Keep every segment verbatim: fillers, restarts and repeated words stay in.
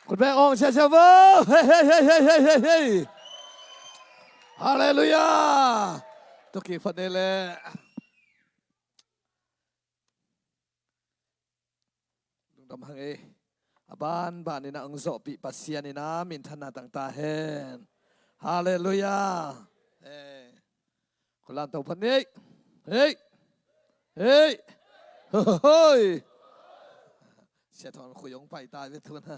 Khut beng awng siasia vo. Hei, hei, hei, hei, hei, hei, hei. Halleluiah. Tua kik phot ni le. Lungdam hang ei. A banban in a hong zawhpih Pasian in a minthanna tang ta hen. Halleluiah. Amen. Khut lamto phot ni. Hei. Hei. Hoi. Sia Thon Khui hong pai ta ve tu na.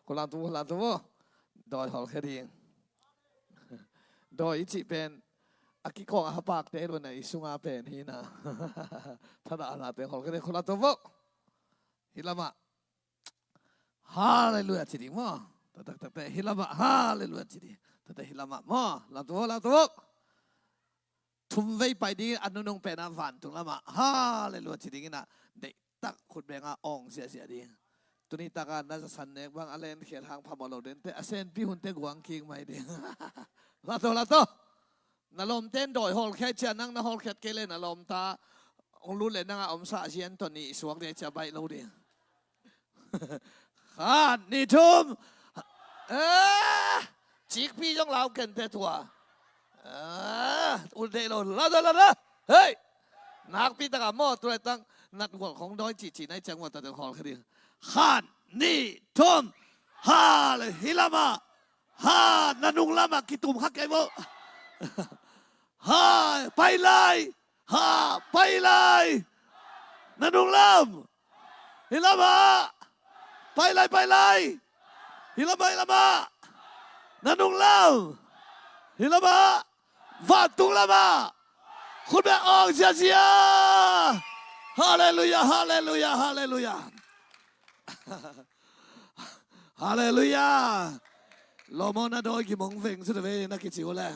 Khut lamto, khut lamto vo. Dawi hawlkhia ding. Dawi i cih pen a kikawng a hapakte lo na, i sunga pen hi na. Thadah a nate hawlkhia ding. Khut lamto vo. Hih lamah. Halleluiah ci ding maw. Taktak taktak hih lamah. Halleluiah ci ding. Taktak hih lamah maw. Lamto vo, lamto vo. Thum vei pai ding a nunung pen a vantung lamah. Halleluiah ci ding in a deihtak khut beng a awng siasia ding. Tuni taka na zasan nek bang a len khiat hang phamawh lo dente a senpi hunte guang kik mai ding. Lamto, lamto. Na lawmte in dawi hawlkhia cia nang na hawlkhiat kei le na lawmta hong lut le nang a omsa zian tawh nih suak ding cia baih lo ding. Khat, nih, thum. Eh, cikpi zong lau kente tua. Eh, ut deih lo, la da, la da. Hei. Nakpi taka maw, tu laitang nat gual khong dawi cihcih nai ciang maw, tua teng hawlkhia ding. Khat, nih, thum. Hal, hih lamah. Ha, na nung lamah kitum kha kei vo. Ha, pai lai. Ha, pai lai. Na nung lam. Hih lamah. Pai lai, pai lai. Hih lamah, hih lamah. Na nung lam. Hih lamah. Vantung lamah. Khut beng awng siasia. Halleluiah, halleluiah, halleluiah. Halleluiah. Lawm aw, na dawi gim hong veng sute ve na kici uh leh.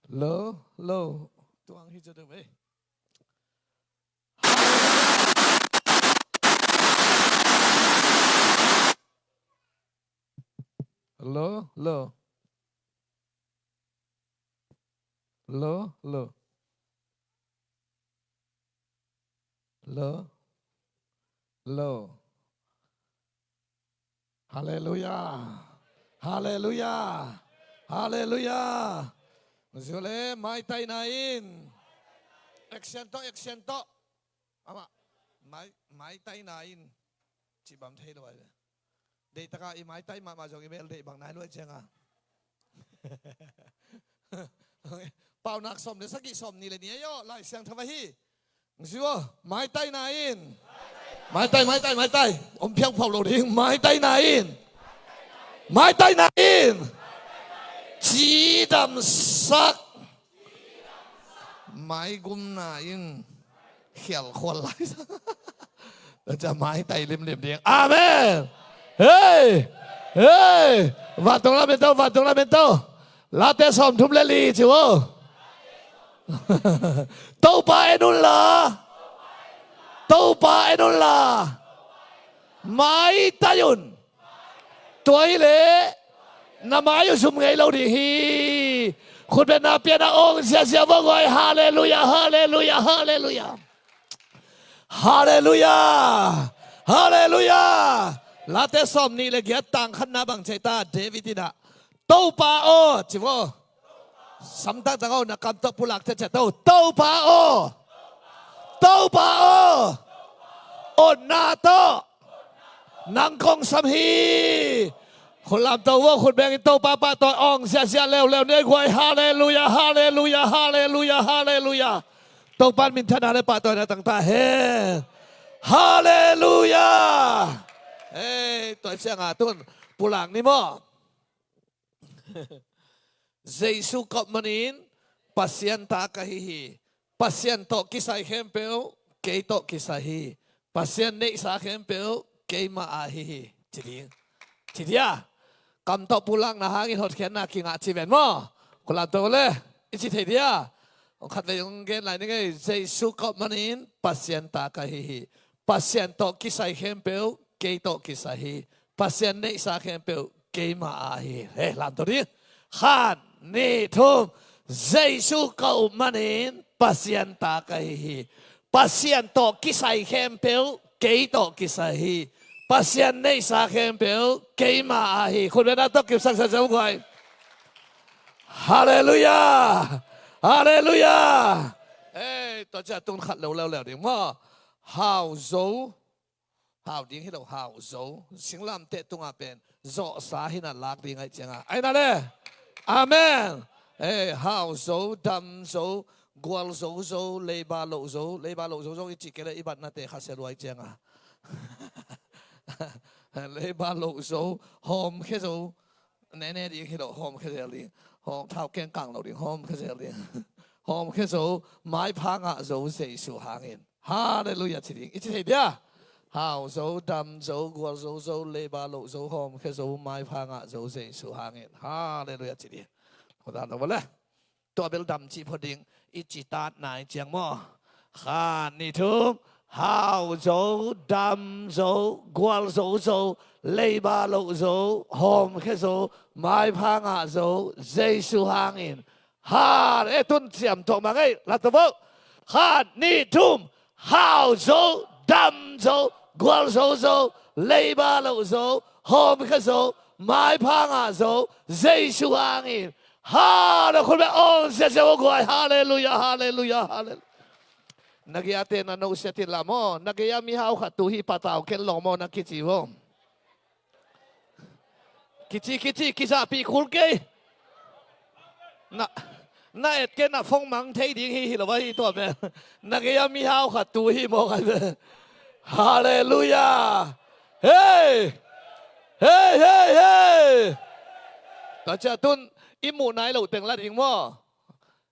Lo, lo. Tuang hi sute ve. Lo, lo. Lo, lo. Lo, lo. Halleluiah. Halleluiah. Halleluiah. Zule, maitaina in. Action tawh, action tawh. Amah, mai, maitaina in. Cih bang thei lo ai ve. Deih taka i maitai mahmah zong i mel deih bang nai luai cianga. Paunak sawm le sagih, sawm nih le nih ahi aw, Lai Siangtho ahi. Ziu aw, maitaina in. Maitai, maitai, maitai. Om phiang phau lo ding, maitaina in. Maitaina in. Cidamsak. Maigumna in. Khial khual lai. Tua cia maitai limlim ding. Amen. Hei. Hei. Vantung lam en to, vantung lam en to. Late sawmthum le li ci uh. Topa en un la. Topa en un la. Maitai un. Tua hileh na mai uh zum ngei lo ding hi. Khutbetna pian a awng ziazia vua guai. Halleluiah, halleluiah, halleluiah. Halleluiah, halleluiah. Late sawm nih le giat tang khatna bang ci ta, David in ah, Topa aw, ci vo. Samtak tang aw, na kam tawh pulak ciatciat to. Topa aw. Topa aw. Otna tawh nang kong sam hi. Khut lamto vo, khut bengin Topa pahtawi awng ziazia leuleu nei guai. Halleluiah, halleluiah, halleluiah, halleluiah. Topa in minthanna le pahtawina tang ta hen. Halleluiah. Hei, tua cianga tun pulak ni maw. Jesu kop manin Pasian ta ka hi hi. Pasian tawh kisai khempeuh kei tawh kisai hi. Pasian neihsa khempeuh keimah a hi hi. Ci ding. Ci dia. Kam tawh pulakna hangin hotkhiatna kingah ci ven maw. Khut lamto le. I ci thei dia. Hong khat vei hong gen lai ni ngei. Jesu kop manin Pasian ta ka hi hi. Pasian tawh kisai khempeuh kei tawh kisai hi. Pasian neihsa khempeuh keimah a hi. He, lamto ding. Khat, nih, thum. Jesu ka up manin Pasian ta ka hi hi. Pasian tawh kisai khempeuh kei tawh kisai hi. Pasian neihsa khempeuh keima a hi. Khutbetna tawh kipsak sa zong guai. Halleluiah. Halleluiah. Ei, tua ciah tun khat lo leuleu ding maw? Hau zo. Hau ding hi lo, hau zo. Singlamteh tungah pen zawhsa hi na lak ding aih cianga, aih na le. Amen. Ei, hau zo, dam zo, gual zo zo, leiba loh zo. Leiba loh zo zo i cih kei le i batnate khasia luai cianga. Leiba loh zo, hawmkhia zo. Nene ding hi lo, hawmkhia zel ding. Hawm thau kengkang lo ding, hawmkhia zel ding. Hawmkhia zo, maipha ngah zo Jesu hangin. Halleluiah ci ding. I ci thei dia. Hau zo, dam zo, gual zo zo, leiba loh zo, hawmkhia zo, maipha ngah zo Jesu hangin. Halleluiah ci ding. Tua bel dam cih phot ding, i citat nai ciang maw? Khat, nih, thum. Hau zo, dam zo, gual zo zo, leiba loh zo, hawmkhia zo, maipha ngah zo Jesu hangin. Hal, e tun ciam tuak mah ngei, la to bo. Khat, nih, thum. Hau zo, dam zo, gual zo zo, leiba loh zo, hawmkhia zo, maipha ngah zo Jesu hangin. Halleluiah, khut beng ong ziazia uh guai. Halleluiah, halleluiah, halleluiah. Na gei a te na no sia tin la maw? Na gei a mihau khat tu hi patau ken long maw na kici uh. Kici, kici, kizahpih khul kei. Na, na et kei na phone mang thei ding hi, hi lo va hi tua pen. Na gei a mihau khat tu hi maw khat pen. Halleluiah. Hei! Hei, hei, hei! Tua ciah tun i muh nai loh teng la ding maw?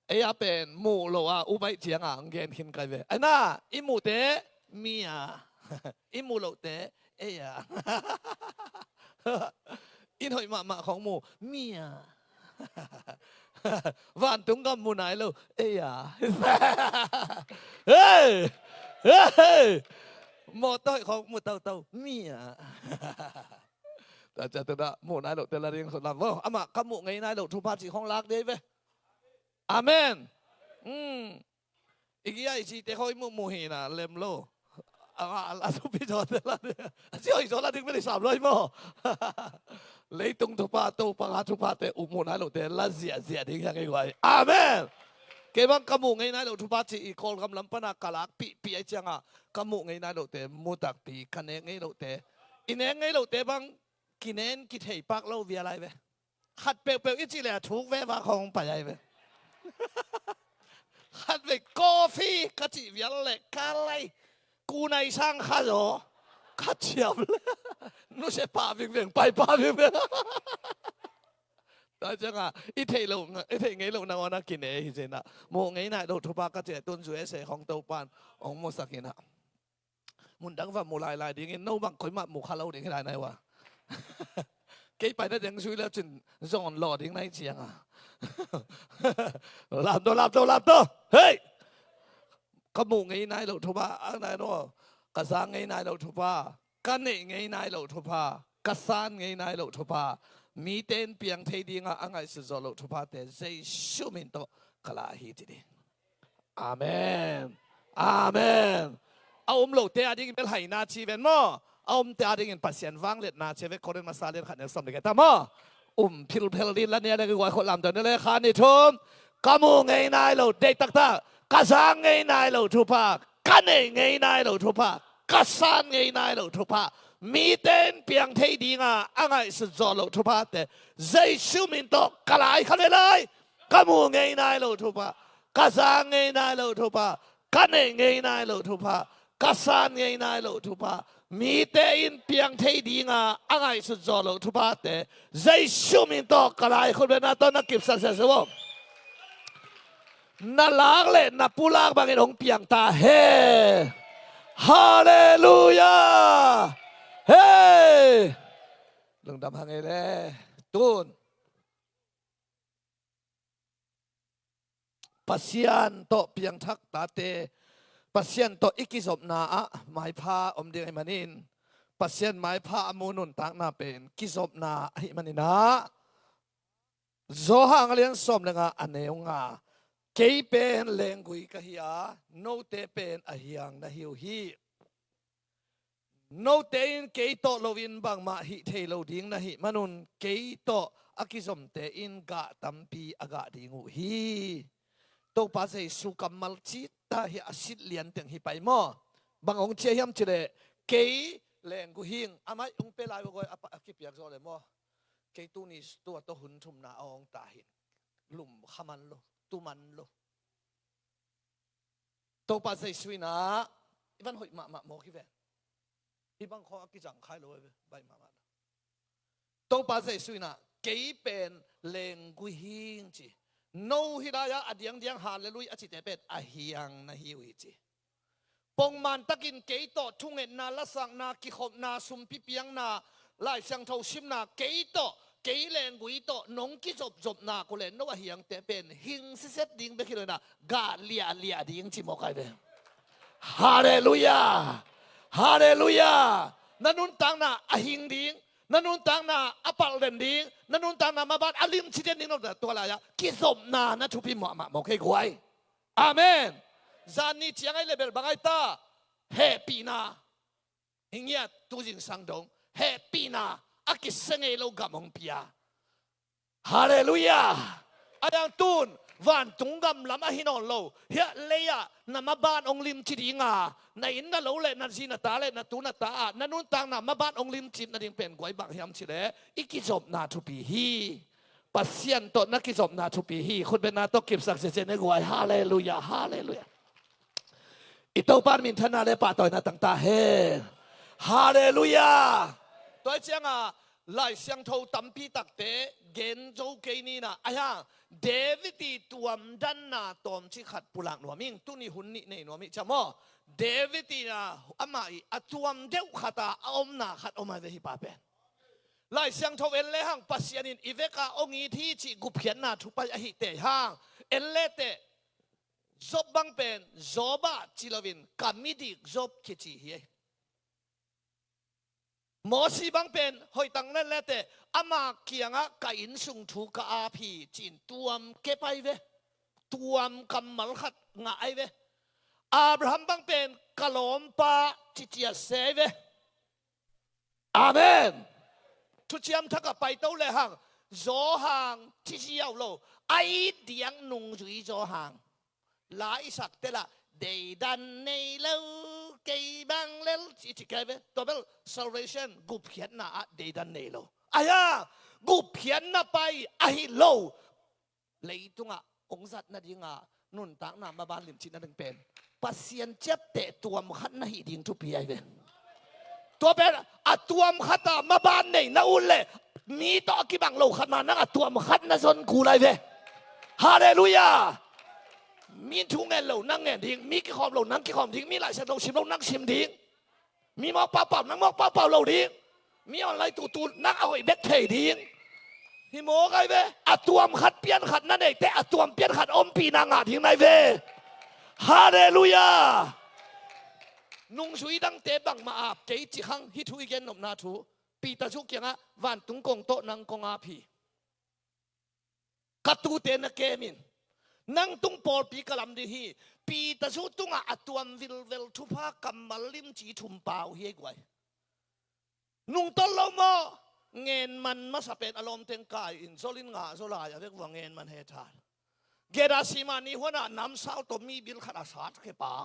Ei a pen muh loh a ubaih cianga ang gen khin kai ve. Aina, i muhte mi a, i muh lohte ei a. In hoih mahmah khong mu mi a. Vantung gam mu nai lo ei a. Hei! Hei! Mawtaw hoih khong mu tautau mi a. Tua ciah tun ah muh nai lohte la ding khut lam vo. Amah ka muh ngei nai loh thupha cih khong lak dei ve. Amen. I gia i cite khoi muhmuh hina lem lo. A thupi zawte la ding a ci hoi zaw la ding bel i sam lo hi maw? Leitung thupha, Topa nga thuphate uh muh nai lohte la ziahziah ding hiang ei guai. Amen. Kei bang ka muh ngei nai loh thupha ci i Kawlgam lam pana ka lakpihpih ai cianga ka muh ngei nai lohte mu takpi, ka nek ngei lohte, i nek ngei lohte bang kinen kithei pak lo vial ai ve. Khat peuhpeuh i cih le a thuk veva khong pai ai ve. Khat vei coffee ka cih vial le ka lai kunai sang kha zaw ka ciam le nusia pah vingveng pai pah vingveng. Tua cianga i theih loh, i theih ngei loh nangawn a kine hi zenah muh ngei nai loh thupha ka cih tun U S A khong Topan hong musak inah. Mundang va mu lailai dingin no bang koimah mu kha lo ding hi lai nai ua. Kei paina deng zui leu cin zawn law ding nai cianga. Lamto, lamto, lamto. Hei! Ka muh ngei nai loh thupha ang nai no. Ka zang ngei nai loh thupha, ka neih ngei nai loh thupha, ka san ngei nai loh thupha, mite in piang thei dinga a ngaihsut zawh loh thuphate Jesu min tawh ka la hi ci ding. Amen. Amen. A um lote a dingin bel haina ci ven maw? A umte a dingin Pasian vangliatna ci ve. Korin masa lian khat neu som ding ta maw? Um philphel din la nia le guai khawh lamto ni le kha ni thum. Ka mu ngei nai lo deih taktak, ka zang ngei nai lo thupha, ka neih ngei nai lo thupha, ka san ngei nai lo thupha, mite in piang thei dinga a ngaihsut zawh loh thuphate Jesu min tawh ka lai kha le lai. Ka mu ngei nai lo thupha, ka zang ngei nai lo thupha, ka neih ngei nai lo thupha, ka san ngei nai lo thupha, mite in piang thei dinga a ngaihsut zawh loh thuphate Jesu min tawh ka lai. Khutbetna tawh na kipsak siasia vo. Na lak le na pulak bangin hong piang ta hen. Halleluiah. Hei! Lungdam hang ei le. Tun Pasian tawh piangthak tate, Pasian tawh i kizopna ah maipha om ding ahih manin, Pasian maipha a mu nuntakna pen kizopna ahih maninah, Johan a lian sawm le nga a neu nga, Kei pen lenggui ka hi a, note pen a hiang na hi uh hi. Note in kei tawh loin bangmah hih thei lo ding na hih manun kei tawh a kizomte in gah tampi a gah ding uh hi. Topa Jesu kammal cita hi a, sit lian teng hi pai maw? Bang hong ci hiam cih leh, kei lenggui hing, amah hong pe lai uh guai, a pa-, a kipiak zawh leh maw? Kei tuni tua tawh hun thumna a hong ta hi. Lum kha man lo, tu man lo. Topa Jesu in ah i van hoih mahmah mawk hi ve. Hih bang khawng a kizang khai lo hi ve, baih mahmah lo. Topa Jesu in ah kei pen lenggui hing ci. No hih lai-ah a diangdiang halleluiah a cite pen a hiang na hi uh hi ci. Pongman takin kei tawh thungetna, lasakna, kikhopna, sumpi piakna, Lai Siangtho simna, kei tawh, kei lenggui tawh nong kizopzop nak uh leh no a hiangte pen hing siset ding bek hi lo in ah gah liahliah ding ci mawk ai ve. Halleluiah. Halleluiah. Na nuntakna a hing ding, na nuntakna a palh den ding, na nuntakna maban a limci den ding lo, tua lai-ah kizopna na thupi mahmah mawk hi guai. Amen. Zan ni ciang ai leh bel bang ai ta? Hehpihna. Hi ngiat, tu zingsang dong hehpihna a kisia ngei lo gam hong pia. Halleluiah. A hiang tun vantung gam lam ahi nawn lo, hiah lei-ah na maban hong limci ding a, na inn na lo leh na zi na ta leh na tu na ta ah na nuntakna maban hong limci nading pen guai bang hiam cih leh i kizopna thupi hi. Pasian tawh na kizopna thupi hi. Khutbetna tawh kipsak ziazia ne guai. Halleluiah, halleluiah. I Topa minthanna leh pahtawina tang ta hen. Halleluiah. Tua hi ciangah Lai Siangtho tampi takte gen zo kei ni in ah, a hiang David i tuamdanna tawmcik khat pulak nuam ing. Tuni hun nih nei nuam ih ciang maw? David in ah amah i a tuam deuh khat a a omna khat om ai ve, hih pa pen. Lai Siangtho en lehang Pasian in i vekah hong it hi cih gupkhiatna thupai ahi teh hang. En lehteh Job bang pen Job ah ci loin ka midik Job kici hi. Mosi bang pen hoih tak na en lehteh ama kiangah ka innsung thu ka ap hi ci-in tuam kep ai ve. Tuam kammal khat ngah ai ve. Abraham bang pen ka lawmpa cici a se ai ve. Amen. Thuciam Thak ah paito lehang Johan ci ziau lo, a it diak nungzui Johan. La i sak tel ah deidan nei lo, kei bang lel ci ci kei ve. Tua bel salvation, gupkhiatna ah deidan nei lo. A hiang gupkhiatna pai ahi lo. Leitungah hong zat nadinga nuntakna maban limci nading pen Pasian ciapteh tuam khat na hih ding thupi ai ve. Tua pen a tuam khat a maban nei na ut leh mi tawh a kibang lo khat mah nang a tuam khat na zon kul ai ve. Halleluiah. Mi thu ngen lo nang ngen ding, mi kikhawm lo nang kikhawm ding, mi Lai Siangtho sim lo nang sim ding. Mi mawk paupau nang mawk paupau lo ding. Mi online tutu nang a hoih bek thei ding. Hi mawk ai ve. A tuam khat pian khat na neite a tuam pian khat ompihna ngah ding nai ve. Halleluiah. Nungzui dangte bangmah ap kei ci khang, hih thu i gen nopna thu. Peter zu kiangah vantung kong tawh nang kong ap hi. Ka tuute na kem in, nang tung pawlpi ka lam ding hi. Peter zu tungah a tuam vilvel thupha kammal limci thum pau hi ei guai. Nungtolh lo maw? Ngen man masa pen a lawmteng kai in zol in ngah zaw lai a vek vua ngen man he than. Gethsemane huanah namsau tawh mi bil khat a sat khe pa.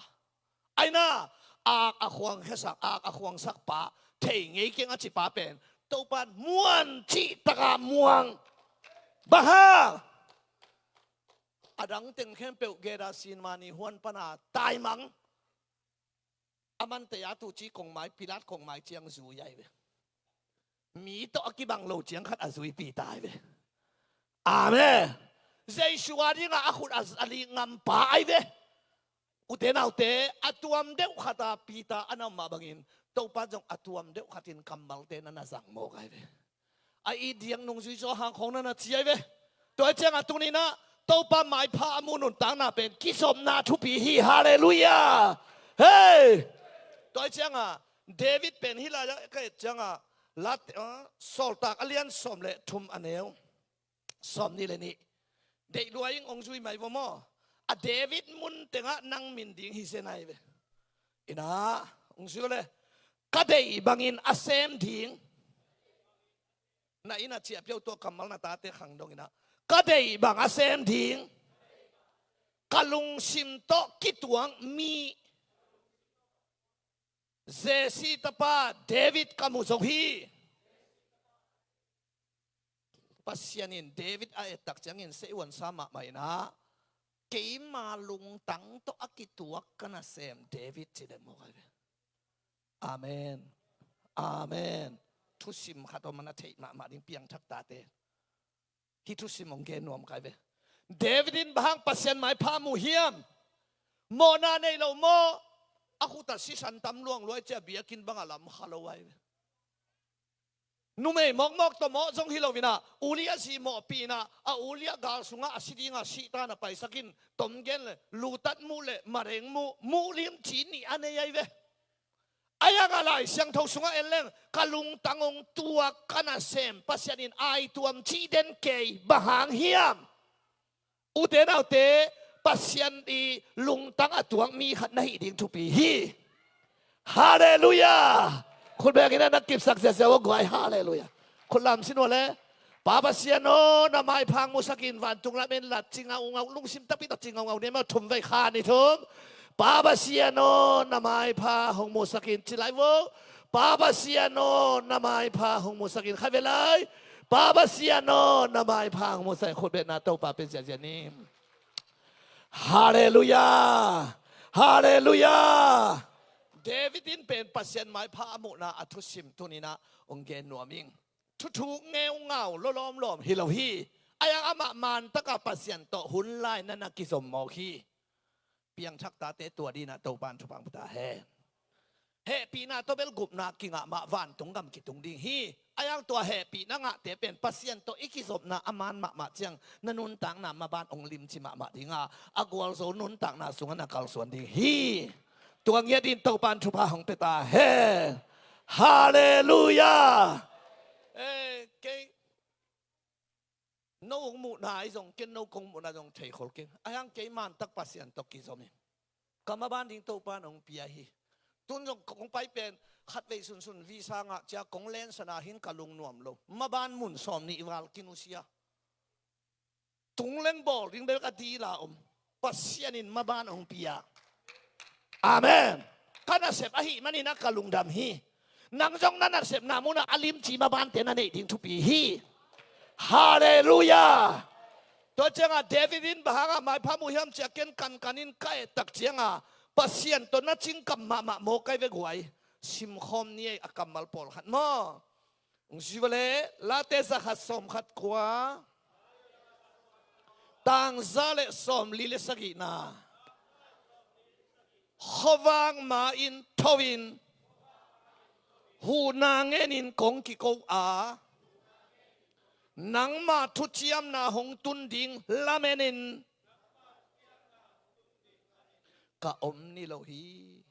Aina, ak a khuang khesak, ak a khuangsak pa, thei ngei keng a ci pa pen Topa in muan cih taka muang. Bang hang? A dang teng khempeuh Gethsemane huan pana taimang. A mante a tuci kongmai, Pilat kongmai ciang zui ai ve. Mi tawh a kibang lo ciang khat a zuipi ta ai ve. Amen. Jesu a dingah a khut a, a lik ngampa ai ve. Ute naute, a tuam deuh khat a Peter a na om mah bangin Topa zong a tuam deuh khatin kammalte na na zang mawk ai ve. A it diak nungzui Johan khawng na na ci ai ve. Tua hi ciangah tuninah Topa maipha a mu nuntakna pen kizopna thupi hi. Halleluiah. Hei. Tua hi ciangah David pen hih lai-ah ka et ciangah Late, ah, Sawltak a lian sawm le thum a neu sawm nih le nih. Deih lua ing, hong zui mai vo maw? a David mun tengah nang min ding hi zen ahi ve. Inah, ung sio le, ka deih bangin a sem ding. Na inn a ciah piau tua kammal na tate khang dong inah, ka deih bang a sem ding, ka lungsim tawh kituak mi Jesse tapa David ka mu zo hi. Pasian in David a ettak ciangin seihuansa mahmah inah, keima lungtang tawh a kituak ka nasem David ci den mawk ahi ve. Amen. Amen. Thusim khat om a na theih mahmah ding piangthak tate. Hih thusim hong gen nuam kai ve. David in bang hang Pasian maipha mu hiam? Mawhna nei lo maw? A khut ah sisan tam luangluai cia biakinn bang a lam kha lo ahi ve. Numei mawkmawk tawh mawh zong hi lo inah, Uliah zi mawhpih inah, a Uliah gal sungah a si dingah sihtan a paisak in, tom gen le, lutat muh le, mareng muh, muh limci nih a nei ahi ve. Ahi hang a Lai Siangtho sungah en leng, ka lungtang hong tuak ka nasem Pasian in aituam cih den kei, bang hang hiam? Ute naute, Pasian i lungtang a tuak mi khat na hih ding thupi hi. Halleluiah. Khut bengin a na kipsak ziazia uh guai. Halleluiah. Khut lam sin uh le. Pa Pasian aw, na maipha hong musak in, vantung lam en la, ci ngaungau, lungsim takpi tak ci ngaungau ni maw, thum vei, kha ni thum. Pa Pasian aw, na maipha hong musak in, ci lai vo. Pa Pasian aw, na maipha hong musak in, kha ve lai. Pa Pasian aw, na maipha hong musak in, khut bengin a Topa pen ziazia ni. Halleluiah. Halleluiah. David in pen Pasian maipha a muhna a thusim tuni-in ah hong gen nuam ing. Thuthuk ngeungau lawlawmlawm hi lo hi. Ahi hang amah mantak a Pasian tawh hun lai na na kizom mawk hi. Piangthak tate tua dingin ah Topa'n thupha hong pia ta hen. Hehpihna tawh bel gupna kingah mah vantung gam kitung ding hi. Ahi hang tua hehpihna ngahte pen Pasian tawh i kizopna a man mahmah ciang na nuntakna maban hong limci mahmah ding a, a gualzo nuntakna sungah na kalsuan ding hi. Tua ngiat dingin Topa'n thupha hong pia ta hen. Halleluiah. Eh, kei no hong muhna ahi zong, ken no kong muhna zong thei khol keng. Ahi hang kei mantak Pasian tawh kizom hi. Ka maban ding Topa'n hong pia hi. Tun zong kong pai pen khatvei sunsun visa ngah cia kong lensan a hin ka lungnuam lo. Maban mun sawmnih val kinusia. Tung leng bawl ding bel ka deal a om. Pasian in maban hong pia. Amen. Ka nasep ahih manin ah ka lungdam hi. Nang zong na nasepna munah a limci mabante na neih ding thupi hi. Halleluiah. Tua ciangah David in bang hangah maipha mu hiam ci-a ken kankan in ka ettak ciangah Pasian tawh na cingkam mahmah mawk ahi ve guai. Simkhawm ni ei a kammal pawlkhat maw. Hong zui va leh, Late zakhat sawmkhat kua, tang za le sawmli le sagihna. Khuavak ma-in tho-in, huhna ngenin kong kiko a, nangma thuciamna hong tun ding lamenin ka om ni lo hi.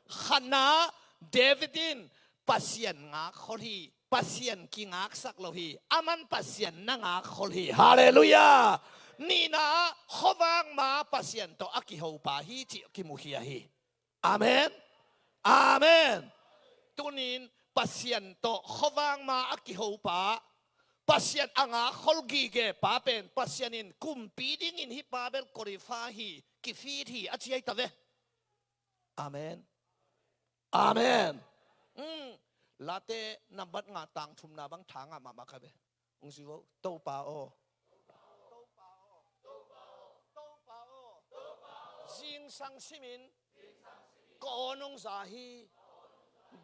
Khatna, David in Pasian ngakkhol hi. Pasian kingaksak lo hi. Aman Pasian na ngakkhol hi. Halleluiah. Nihna, khuavak ma Pasian tawh a kihopa hi cih kimukhia hi. Amen. Amen. Tunin Pasian tawh khuavak ma a kihopa, Pasian a ngakkhol gige pa pen Pasian in kumpi dingin hih pa bel qualify hi, kifit hi a ci ahi ta ve. Amen. Amen. Mm. Late nambat nga tang thumna bang tha ngah mahmah ka ve. Hong zui vo, Topa aw. Topa aw. Zingsang simin ka aw nong za hi.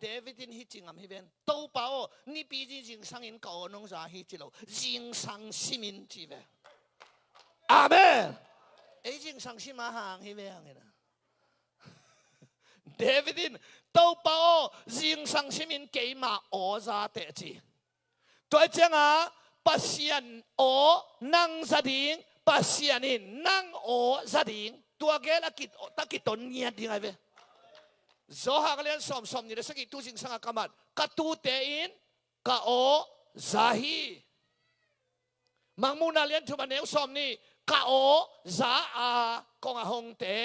David in hih ci ngam hi ven. Topa aw, nipi zing zingsangin ka aw nong za hi ci lo. Zingsang simin ci ve. Amen. Ei zingsang sim a hang hi ve hangin a. David in, Topa aw, zingsang simin keima aw za teh ci. Tua ciangah Pasian aw nang za ding, Pasian in nang aw za ding. Tua gel a kit, ta kiton ngiat ding ahi ve. Johan a lian sawm, sawmnih le sagih, tu zingsang a ka mat, ka tuute in ka aw za hi. Mangmuhna lian thum a neu sawmnih, ka aw za a kong a hongte.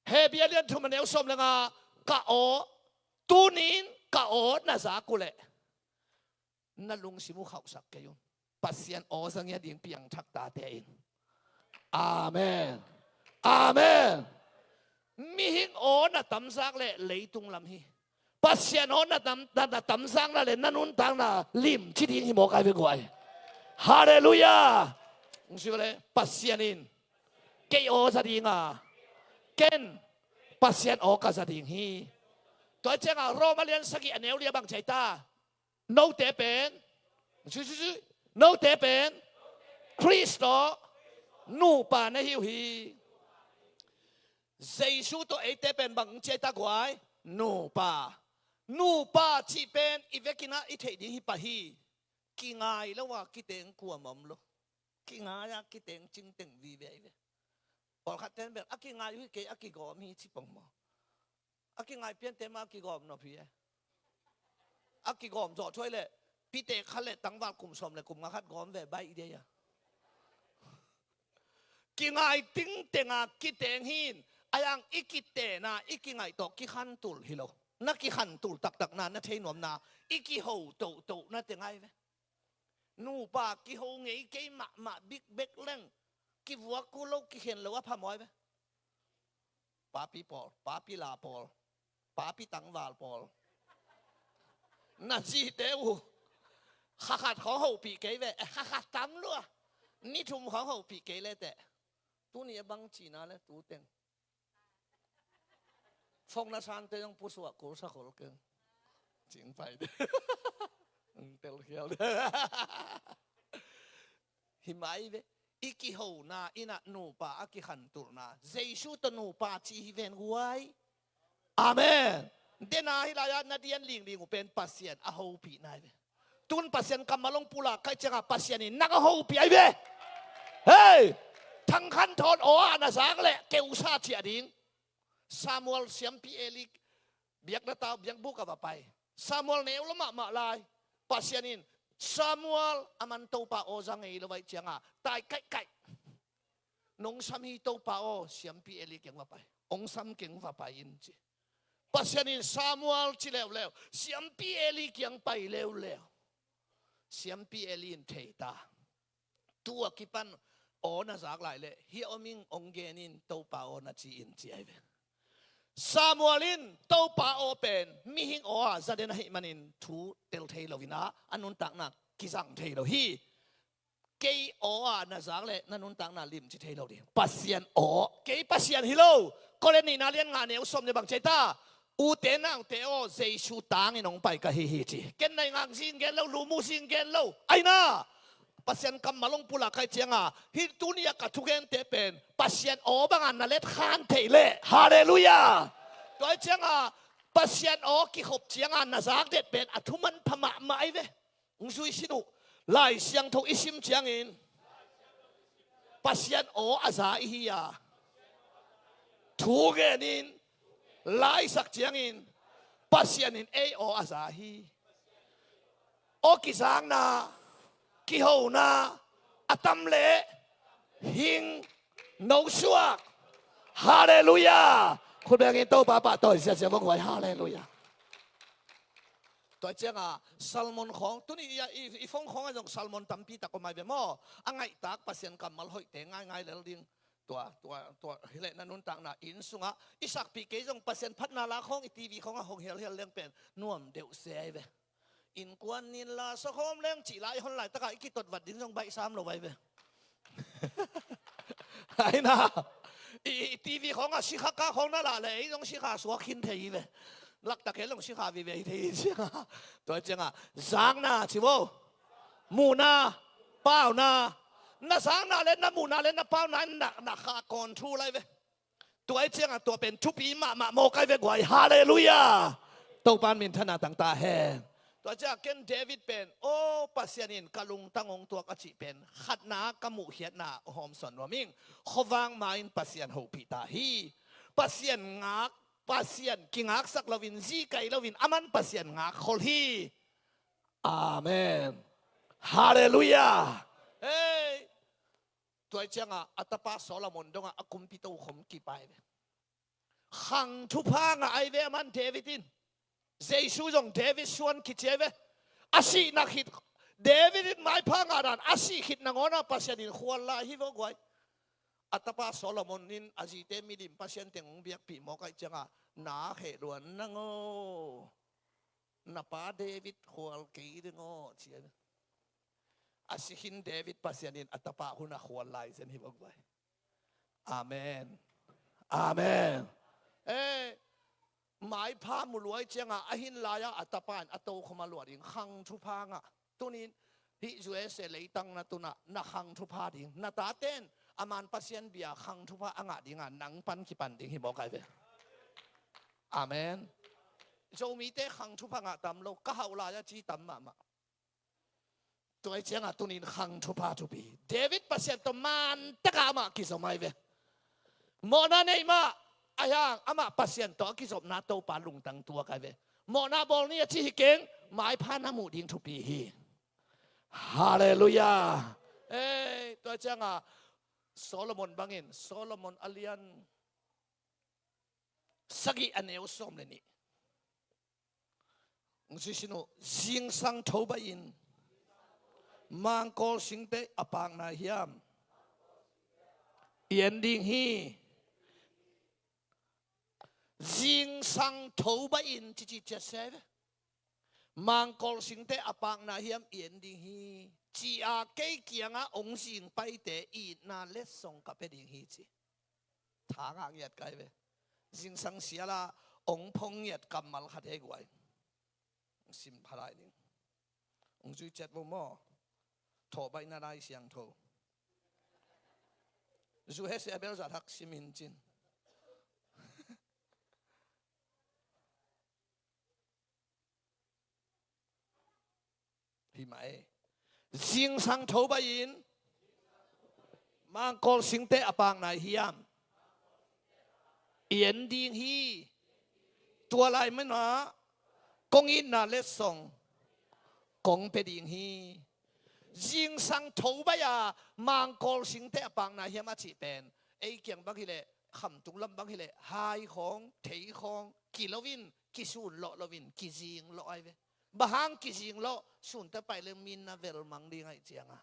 Hebru a lian thum a neu sawm le nga, ka aw, tunin ka aw na zak uh leh na lungsim uh khauhsak kei un. Pasian aw za ngiat ding piangthak tate in. Amen. Amen. Mihing aw na tamzak leh leitung lam hi. Pasian aw na tam, na, na tamzakna leh na nuntakna limci ding hi mawk ai ve guai. Halleluiah. Hong ci leh Pasian in kei aw za ding a, ken Pasian aw ka za ding hi. Tua ciangah Roma lian sagih a neu li a bang ci ai ta? Note pen, note pen Khrist tawh nupa na hi uh hi. Jesu tawh eite pen bang ci ai ta guai? Nupa. Nupa cih pen i vekin ah i theih ding hi pah hi. Kingai lo a kiteng kuamah om lo. Kingai a kiteng cingteng vive ai ve. Pawlkhat ten bel a kingai uh hi kei, a kigawm hi ci pong maw? A kingai piante mah a kigawm nop hi e. A kigawm zawh thuai leh pite khat leh tangval kum sawm leh kum nga khat gawm ve baih dei a. Kingai tingteng a kiteng hi in, a yang i kitena i kingaih tawh kikhantul hi lo. Na kikhantul taktakna, na theinuamna, i kiho tohtohna teng ai ve. Nupa kiho ngei kei mahmah bikbek leng, kivuak kul lo, kikhen lo a phamawh ai ve. Papi pawl, papi la pawl, papi tangval pawl. Na zite uh kha khat khawng hopih kei ve, eh, kha khat tam lua. Ni thum khawng hopih kei le teh. Tuni a bang cina le tu teng. Fong na sante zong pusuak kul sa khol keng. Cing pai de. Tel khial de. Hi mai ve. I kihona in ah nupa a kikhantulna, Jesu tawh nupa ci hi ven guai. Amen. Dena hi lai-ah na dian lingling uh pen Pasian a hopihna hi ve. Tun Pasian kammal hong pulak kha i ciangah Pasian in nang a hopih ahi ve. Hei! Thangkhan thawn aw ah na zak leh keusa ciah ding. Samuel siampi Eli biakna tau biakbuk a va pai. Samuel neu lo mahmah lai. Pasian in Samuel, aman Topa aw za ngei lo ahih ciangah tai kaihkaih. Nong sam hi Topa aw, siampi Eli kiang va pai. Hong sam keng, va pai in ci. Pasian in Samuel ci leuleu, siampi Eli kiang pai leuleu. Siampi Eli in thei ta. Tu a kipan aw na zak lai leh hih a om ing, hong gen in, Topa aw na ci in ci ahi ve. Samuel in Topa aw pen mihing aw a za den ahih manin thu tel thei lo in ah, a nuntakna kizang thei lo hi. Kei aw a na zak leh na nuntakna limci thei lo ding. Pasian aw, kei Pasian hi lo. Korin nihna lian nga neu sawm nih bang ci ai ta? Ute naute aw, Jesu tangin hong pai ka hi hi ci. Ken nai ngak zing gen lo, lu mu zing gen lo. Aina Pasian kammal hong pulak kha i ciangah hih tuni a ka thugente pen Pasian aw bangah na let khan theih leh. Halleluiah. Tua i ciangah Pasian aw kikhop ciangah na zak det pen a thuman pha mahmah ahi ve. Hong zui sin uh. Lai Siangtho i sim ciangin Pasian aw a za i hi a, thu genin, la i sak ciangin Pasian in ei aw a za hi. Aw kizakna, kihona a tam leh hing no suak. Halleluiah. Khut bengin Topa pahtawi siasia vong huai. Halleluiah. Tua ciangah sermon khawng, tuni i, i, i phone khawngah zong sermon tampi tak om ai ve maw. A ngaihtak Pasian kammal hoihte ngaingai lel ding. Tua, tua, tua hileh na nuntakna inn sungah i sakpih kei zong Pasian phatna la khawng i TV khawngah hong hialhial leng pen nuam deuh se ai ve. Innkuan nin la sakhawm leng cih lai hon laitakah i kitot vat ding zong baih sam lo ai ve. Aina i, i TV khawngah sikha kah khawng na lah leh ei zong sikha suak khin thei hi ve. Laktak hel zong sikha vive hi thei hi ciangah. Tua ciangah zakna ci vo. Muhna, pauna. Na zakna le na muhna le na pauna in na, na kha control ai ve. Tua i ciangah tua pen thupi mahmah mawk ai ve guai. Halleluiah. Topan minthanna tang ta hen. Tua ciangah ken David pen, aw Pasian in ka lungtang hong tuak a cih pen khatna ka muhkhiatna hawmsawn nuam ing. Khuavak ma-in Pasian hopih ta hi. Pasian ngak, Pasian kingaksak loin, zikai loin, aman Pasian ngak khol hi. Amen. Halleluiah. Hei, tua ciangah a tapa Solomon dongah a kumpi tokhom kipai ve. Khang thupha ngah ai ve aman David in. Jesu zong David suan kici ai ve. A sihna khit, David in maipha ngah dan a sih khit nangawnah Pasian in khual lai hi vawk guai. A tapa Solomon in a zite milim pasian teng hong biakpih mawk ai ciangah, na kheh luan nangaw, na pa David khual kei ding aw, ci ai ve. A sikhin David Pasian in a tapa hunah khual lai zen hi vawk vai. Amen. Amen. Eh, maipha mu luai ciangah a hin lai-ah a tapa in a tokhom a luah ding khang thupha ngah. Tunin hih U S A leitang na tunah na khang thupha ding, na taten a man Pasian bia khang thupha a ngah dingah nang pan kipan ding hi mawk ai ve. Amen. Zomite khang thupha ngah tam lo, ka hauh lai-ah ci tam mahmah. Tua ciangah tunin khang thupha thupi. David Pasian tawh mantakah amah kizom ai ve. Mawhna nei mah, a hiang amah Pasian tawh a kizopna Topa lungtang tuak ai ve. Mawhna bawl ni a ci hi keng, maipha na muh ding thupi hi. Halleluiah. Ei, tua ciangah Solomon bangin, Solomon a lian sagih a neu sawm le nih. Hong sui sin uh, zingsang tho baih in mangkawl singte a pakna hiam i en ding hi. Zingsang tho baih in cici ciat sia ve. Mangkawl singte a pakna hiam i en ding hi, ci-a kei kiangah hong zing paite itna letsong ka pia ding hi ci. Tha ngah ngiat kai ve. Zingsang siala hong phong ngiat kammal khat hei guai. Hong sim pha lai ding. Hong zui ciat vo maw. Thawh baihna Lai Siangtho. Zu he sia bel zat hak simin cin. Hi mah e. Zingsang tho baih in mangkawl singte a pakna hiam i en ding hi. Tua lai manah kong itna letsong kong pia ding hi. Zingsang tho baih a mangkawl singte a pakna hiam a cih pen, ei kiang bang hileh, khamtung lam bang hileh, hai khawng, thei khawng, ki loin, kisun lawh loin, kizing lawh ai ve. Bang hang kizing lawh, sunte pai leng min na vel mang ding aih cianga.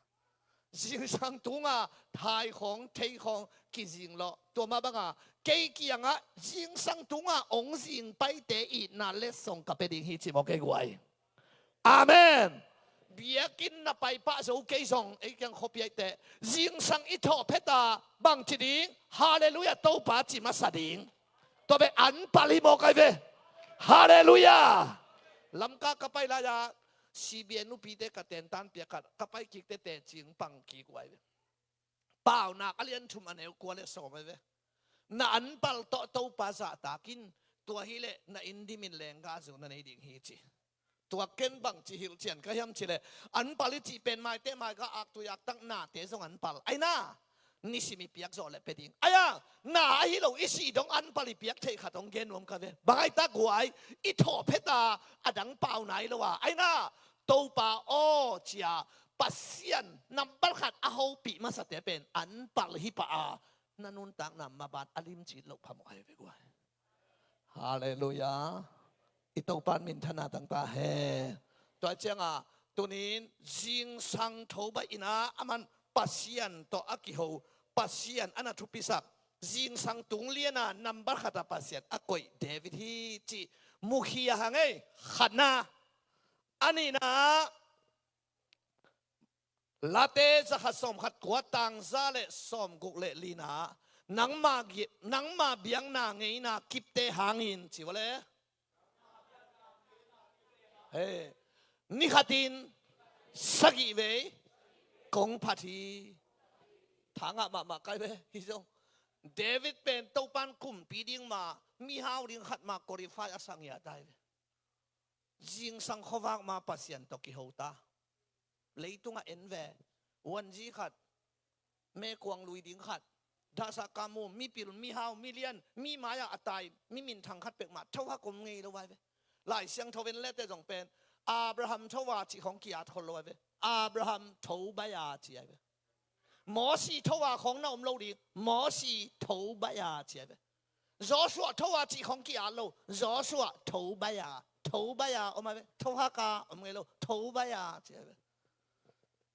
Zingsang tunga thai khawng, thei khawng kizing lawh. Tua mah banga kei kiangah zingsang tunga hong zing paite itna letsong ka pia ding hi ci maw kei guai. Amen. Biakinn na pai pah zo kei zong ei kiang khuapi aih teh zingsang i thawh pheta bangci ding, Halleluiah, Topa ci masa ding. Tua bek an pal hi maw kai ve. Halleluiah. Lamka ka pai lai-a C B N nupite ka tentan piak khat ka pai kik tete cing pang kik uai ve. Paunak a lian thum a neu kua le sawm ai ve. Na an pal tawh Topa zahtakin, tua hileh na inn dimin lengga zo na nei ding hi ci. Tua ken bangci hilh cian ka hiam cileh, an pal i cih pen maite maiga aktui aktak nate zong an pal. Aina, nisim i piak zawh le pia ding. Aia, na ahi lo i sih dong an pal i piak theih khat hong gen nuam ka ve. Bang ai tak guai, i thawh pheta a dang pau nai lo a. Aina, Topa aw cia, Pasian nambat khat a hopih masate pen an pal hi pah a, na nuntakna maban a limcit loh phamawh ai ve guai. Halleluiah. I Topan minthana tangta hen. Tua cianga tunin zingsang tho baih ina aman Pasian tawh a kiho, Pasian a na thupisak, zingsang tung liana nambat khata Pasian a koih David hi cih mukhia hang ei. Khatna. A nihna, Late zakhat sawmkhat kua tangza le sawmguk le lina, nangma, nangma biakna ngeina kipte hangin ci vawle. He, nikhatin sagih vei kong phat hi. Thangah mahmah kai ve hi zong. David pen Topan kumpi ding ma, mihau ding khat ma qualify a sangia tai ve. Zingsang khuavak ma Pasian tawh kiho ta. Leitungah en ve. Wanzi khat, mekuang lui ding khat, dahsah kamu, mipil, mihau, milian, mi mai-ah a tai, mi minthang khat pek mah thohak om ngei lo ai ve. Lai Siangtho en lete zong pen Abraham thoa cih khawng ki-at khol lo ai ve. Abraham, tho baih a, ci ai ve. Mosi, tho a khawng na om lo ding. Mosi, tho baih a, ci ai ve. Joshua, tho a cih khawng ki-at lo. Joshua, tho baih a, tho baih a om ai ve. Tho hak a om ngei lo. Tho baih a, ci ai ve.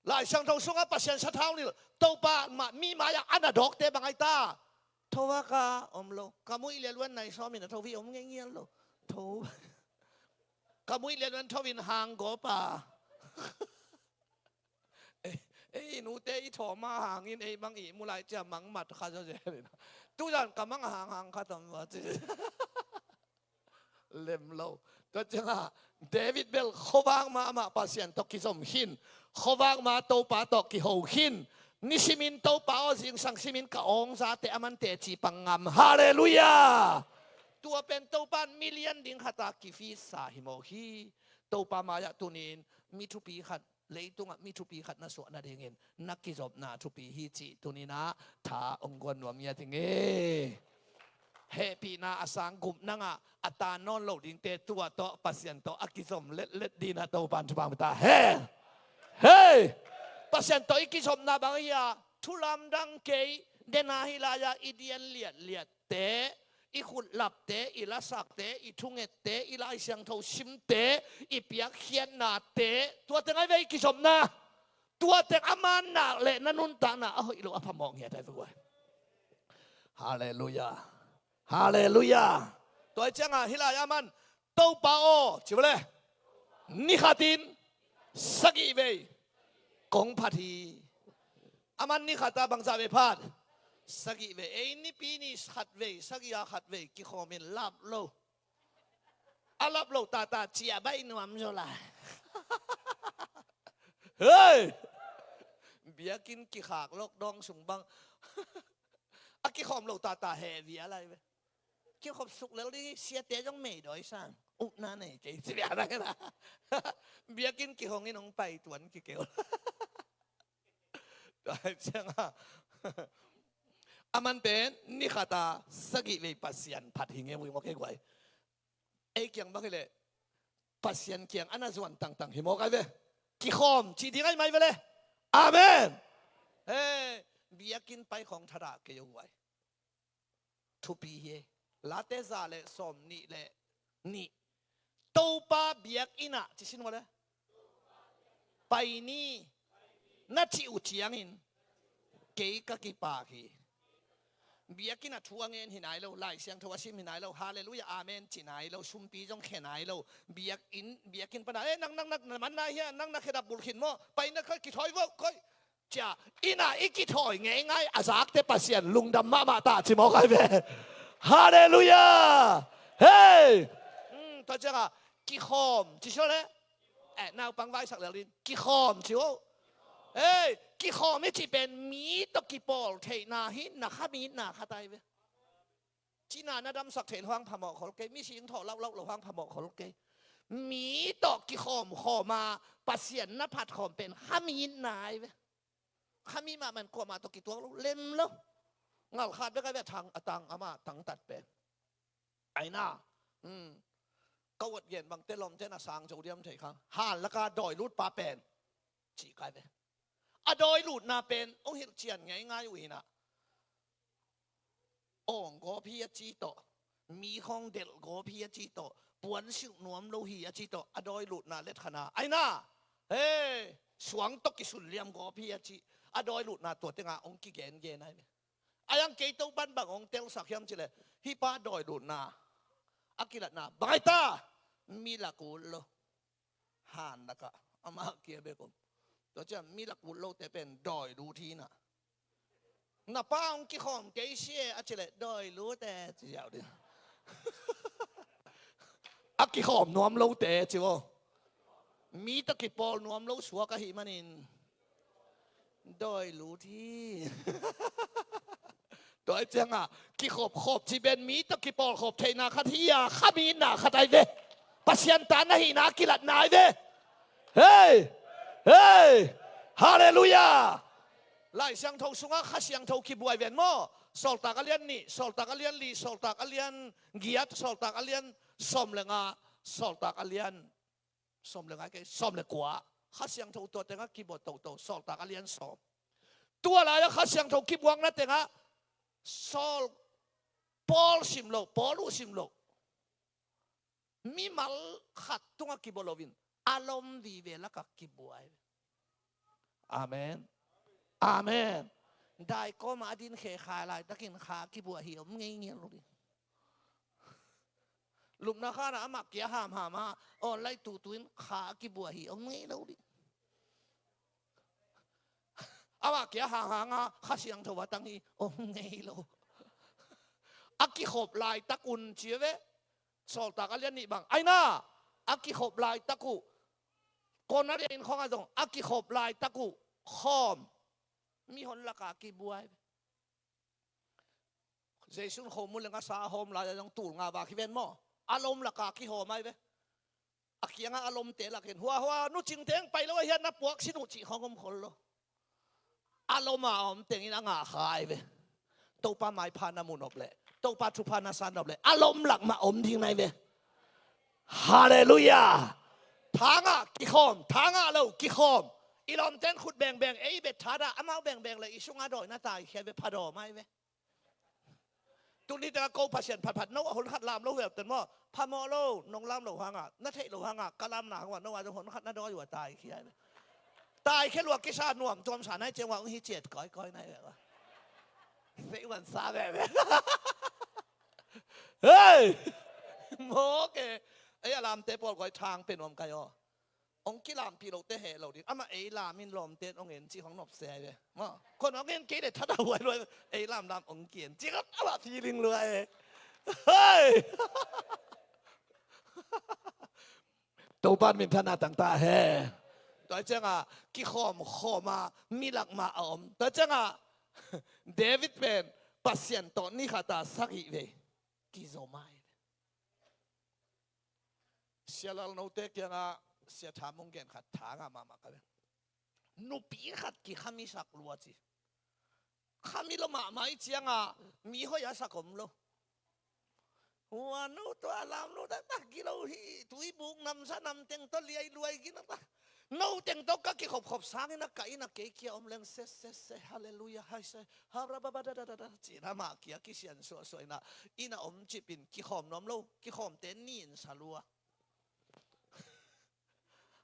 Lai Siangtho sungah Pasian sathau nilh, Topa mah mi mai-ah a na dawkte bang ai ta? Tho hak a om lo. Ka muih lialuan nai sawmin a tho hi om ngei ngial lo. Tho. Ka muih lialuan tho in hang gawp a. Ei, ei nute i thawm a hangin ei mang i mu lai cia mang mat kha zaw zel in. Tuzan ka mang a hang hang kha tam va ci. Lem lo. Tua ciangah David bel khuavak ma amah Pasian tawh kizom khin, khuavak ma Topa tawh kiho khin. Nisimin Topa aw, zingsang simin ka awngzate a man teci pang ngam. Halleluiah. Tua pen Topa in mi lian ding khata kifitsa hi mawk hi. Topa mai-ah tunin mi thupi khat, leitungah mi thupi khat na suah nadingin na kizopna thupi hi cih tuninah tha hong guan nuam ngiat ing e. Hehpihna a sang gupna ngah a tan nawn lo dingte tua tawh Pasian tawh a kizom letlet dinah Topan thupha ta hen. Hei! Pasian tawh i kizopna bang hi-a, thu lamdang kei, dena hi lai-a i dian liatliatte, i khutlapte, i lasakte, i thungette, i Lai Siangtho simte, i piakkhiatnate, tuate ngai ve i kizopna. Tuate a manna le na nuntakna a hoih lo a phamawh ngiat ai ve guai. Halleluiah. Halleluiah. Tua hi ciangah hih lai-ah man, Topa aw, ci vele. Ni khatin sagih vei kong phat hi. A man ni khat a bangzah vei phat? Sagih vei. Ei nipi ni khat vei, sagih a khat vei kikhawmin lap lo. A lap lo tata ciah baih nuam zaw lai. Hei! Biakinn kikhak lockdown sung bang a kikhawm lo tata heh via lai ve. Kikhop suk lel ding hi, siate zong meidawi sang. Ukna nei kei ci bia na kena. Biakinn kihongin hong pai tuan kikeu. Tua ciangah a man pen ni khata sagih vei Pasian phat hi nge ui mawk kei guai. Ei kiang bang hileh Pasian kiang a na zuan tangtang hi mawk ai ve. Kikhawm ci ding ai mai vele. Amen. He, biakinn pai khawng thadah kei uh guai. Thupi hi. Late za le sawm nih le nih. Topa biakinn ah ci sin vele. Pai ni na cih uh ciangin kei ka kipak hi. Biakinn ah thu a ngen hi nai lo, Lai Siangtho a sim hi nai lo, halleluiah, amen ci nai lo, sumpi zong khia nai lo. Biakinn, biakinn pana, eh, nang, nang, nang, na man nai hia, nang na khedap bulh khin maw, pai na khoi kithawi vo khoi. Cia, inn ah i kithawi ngeingai a zakte Pasian lungdam mahmah ta ci mawk ai ve. Halleluiah. Hei! Tua ciangah kikhawm ci sua le. Eh, naupang vaisak lel din kikhawm ci uh. Hei, kikhawm i cih pen mi tawh kipawl theihna hi, na khamitna khat ai ve. Cina na damsak theih lo hang phamawh khol kei, mi sing thawh lauhlauh lo hang phamawh khol kei. Mi tawh kikhawmkhawm a Pasian na phatkhawm pen khamitna ai ve. Khami mahmah in kuamah tawh kituak lo, lem lo. Ngalkhat bek ai ve a tang, a tang amah tangtat pen. Aina. Ka uat gen bangte lawmte na sang zo diam thei khang. Han laka dawi lutpa pen cih kai ve. A dawi lutna pen hong hilh cian ngeingai uh hinah. Awng gawp hi a ci tawh, mi khawng delh gawp hi a ci tawh, puan silh nuam lo hi a ci tawh, a dawi lutna let khana aina. He, suang tawh kisun liam gawp hi a ci. A dawi lutna tua tengah hong kigengen ai ve. A yang kei Topan bang hong telsak hiam cileh, hih pa dawi lutna a kilatna bang ai ta? Mi lak ut lo. Han lakah amah kia bek om. Tua ciang mi lak ut lote pen dawi lut hi na. Na pa hong kikhawm kei si e a cileh dawi lut e ci ziau ding. A kikhawm nuam lote ci vo. Mi tawh kipawl nuam lo suak ahih manin dawi lut hi. Tua hi ciangah kikhopkhop ci pen mi tawh kipawlkhop theihna khat hi a, khamitna khat ai ve. Pasian ta na hihna a kilatna ai ve. Hei! Hei! Halleluiah! Lai Siangtho sungah Kha Siangtho kibuai ven maw? Sawltak a lian nih, Sawltak a lian li, Sawltak a lian giat, Sawltak a lian sawm le nga, Sawltak a lian sawm le nga kei, sawm le kua. Kha Siangtho tua tengah kibua toto, Sawltak a lian sawm. Tua lai-ah Kha Siangtho kibuakna tengah Saul, Paul sim lo, Paul uh sim lo. Mimal khat tungah kibua loin a lom vive lakah kibua hi. Amen. Amen. Daikawmah a din khe kha laitakin kha kibua hi om ngei ngei lo ding. Lupna khanah amah kia hamham a awn lai tutu in kha kibua hi om ngei lo ding. Amah kia hanghang a Kha Siangtho a tang hi om ngei lo. A kikhop laitak un ci ve. Sawltak a lian nih bang aina a kikhop laitak uh, Kornelius inn khawngah zong a kikhop laitak uh khawm, mihon lakah kibua hi ve. Jesu'n khomun leng a sa a hawm lai-ah zong tul nga vak hi ven maw? A lom lakah kihawm ahi ve. A kiangah a lomte lakin hua hua nu Cing teng pai lo ahi a, na puak sin uh cih khawng om khol lo. A lomah a om tengin a ngah kha ahi ve. Topa maipha na mu nop leh, Topa thupha na sa nop leh a lom lak mah om ding na hi ve. Halleluiah. Thangah kikhawm, thangah lo kikhawm. I lawmten khut bengbeng ei bet thadah amau bengbeng le i sungah dawi na taikhia ve, phadawm ahi ve. Tuni tengah ko Pasian phatphat no a hon khat lam lo hiam ten maw? Phamawh lo, nong lam lo hangah, na theih lo hangah ka lamna hangah no a zong hon khat na dawi uh a taikhia ve. Taikhia lua kisa nuam tuamsa nai ciang uh a hong hi ciat kawikawi nai ve. Feih uan sa veve. Hei! Mawk e. Ei a lamte pawl koi thang pe nuam kai aw. Hong kilampih lote heh lo ding. Amah ei lam in lawmte in hong en cih hong nopse ahi ve. Maw, khon hong en kei le that a huai luai. Ei lamlam hong ki-en cih khat amah feeling luai e. Hei! Topa'n minthanna tang ta hen. Tua ciangah kikhawmkhawm a mi lak mah a om. Tua ciangah David pen Pasian tawh ni khat a sagih vei kizom ahi ve. Sia Lal note kiangah Sia Tham hong gen khat thangah mahmah ka ve. Nupi khat kikhamisak lua ci. Khami lo mahmah i ciangah mi hoih a sak om lo. Hua no tua lam lo taktak gilo hi, tuibuk namsa namteng tawh liai luai gina tak. No teng tawh ka kikhopkhop sangin a ka inn a kei kia om leng se se se, halleluiah, hai se, harababadadadada, cina mah kia kisian suahsuah ina, ina om cipin kikhawm nuam lo, kikhawmte nin sa lua.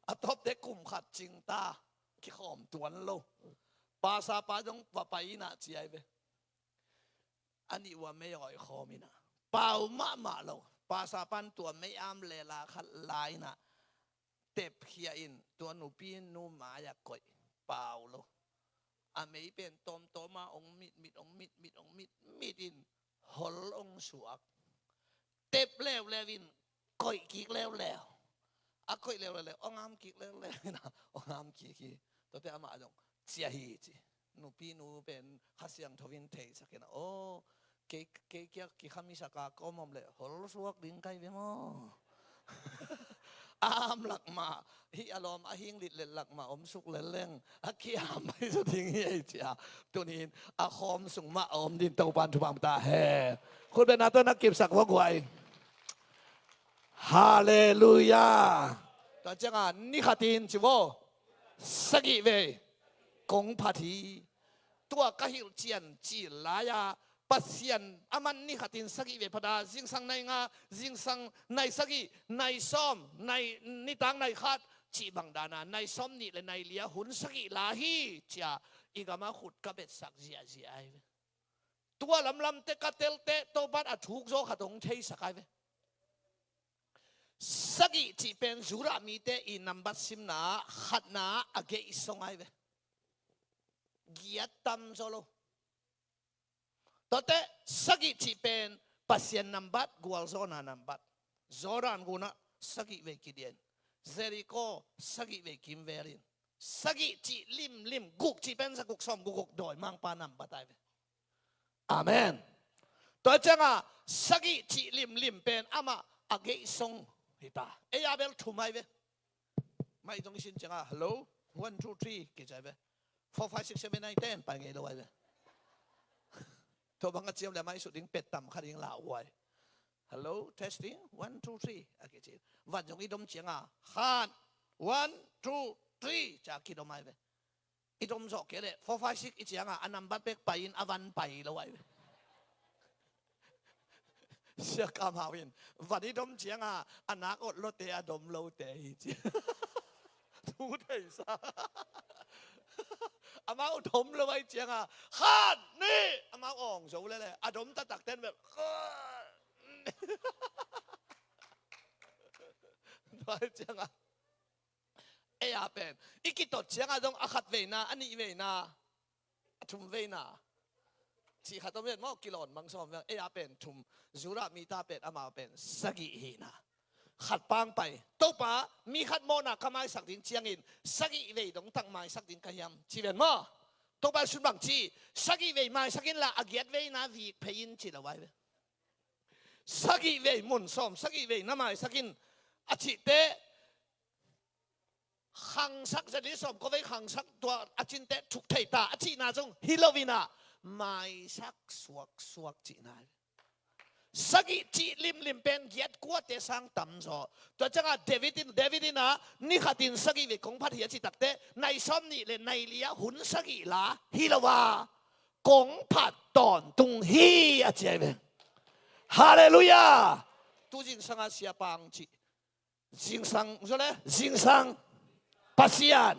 A tawpte kum khat cingta kikhawm tuan lo. Pasapa zong va pai ina ci ahi ve. A nih ua mei awi khawm ina pau mahmah lo. Pasapa in tua mei am lela khat la ina tepkhia in tua nupi nu mai-ah koih, pau lo. A mei pen tawmtawm a ong mitmit, ong mitmit, ong mitmit in hol ong suak. Tep leuleu in koih kik leuleu. A koih leuleu le ong am kik leuleu in a ong am kik hi. Tuate amah zong cia hi ci. Nupi nu pen Kha Siangtho in theisak in a, aw, kei, kei kia kikhamisak a ka om om le hol suak ding kai ve maw? A am lak mah, hih a lawm a hing litlet lak mah om suk lel leng a kiam mai zaw ding hi ei cia. Tunin a khawm sung mah a om din Topa'n thupha ta hen. Khut beng na tawh na kipsak vua guai. Halleluiah. Tua ciangah ni khatin ci vua, sagih vei kong phat hi. Tua ka hilhcian cil lai-a Pasian aman ni khatin sagih vei phat a, zingsang nai nga, zingsang nai sagih, nai sawm, nai, nitak nai khat cih bang dana nai sawm nih le nai li a hun sagih la hi cia i gama khut ka betsak ziahziah ahi ve. Tua lamlamte ka telteh Topa'n a thuk zaw khat hong theisak ahi ve. Sagih cih pen Judah mite i nambat simna khatna a geih song ahi ve. Giat tam zaw lo. Tuate sagih cih pen Pasian nambat, gualzawhna nambat. Jordan gunah sagih vei kidian. Jericho sagih vei kimvelin. Sagih cih limlim, guk cih pen za guk sawm guk guk dawimangpa nambat ahi ve. Amen. Tua ciangah sagih cih limlim pen amah a geih song hita. Ei a bel thum ahi ve. Mai zong i sin ciangah hello, one, two, three kici ahi ve. Four, five, six, seven, nine, ten pai ngei lo ahi ve. Tua bang a ciam le mai sut ding pet tam kha ding lauhuai. Hello, testing, one, two, three a kici. Van zong i dom ciangah khat, one, two, three, ci-a kidom ai ve. I dom zawh kei leh four five six i ciangah a nambat bek pai-in a van pai lo ai ve. Sia Kam Hau in van i dom ciangah a nak awt lote a dom lote hi ci. Thu theisa. Amau dom lo ai ciangah khat nih amau awng zo lele a dom taktak ten bel khat nih. Tua ai ciangah ei a pen i kitot ciangah zong a khat veina, a nih veina, a thum veina cih khat om ven maw, kilawn mang sawm ven. Ei a pen thum, Judah mite pen amau pen sagih hina. Khat pang pai, Topa, mi khat mawhna ka maisak ding ciangin sagih vei dong tak maisak ding ka hiam ci ven maw. Topa sun bang ci, sagih vei maisak inla a giat veina vik phei in ci lo ai ve. Sagih vei mun sawm sagih vei na maisak in a cihte khangsak zali sawm ko vei khangsak tua a cinte thuk thei ta a cihna zong hi lo inah maisak suaksuak cihna hi. Sagih cih limlim pen giat kuate sang tamzaw. Tua ciangah David in, David inah ni khatin sagih vei kong phat hi a cih takte nai sawm nih le nai li ah hun sagih la hi lo a kong phat tawntung hi a ci ai ve. Halleluiah. Tu zingsang a siapa ang cih zingsang, zole, zingsang Pasian,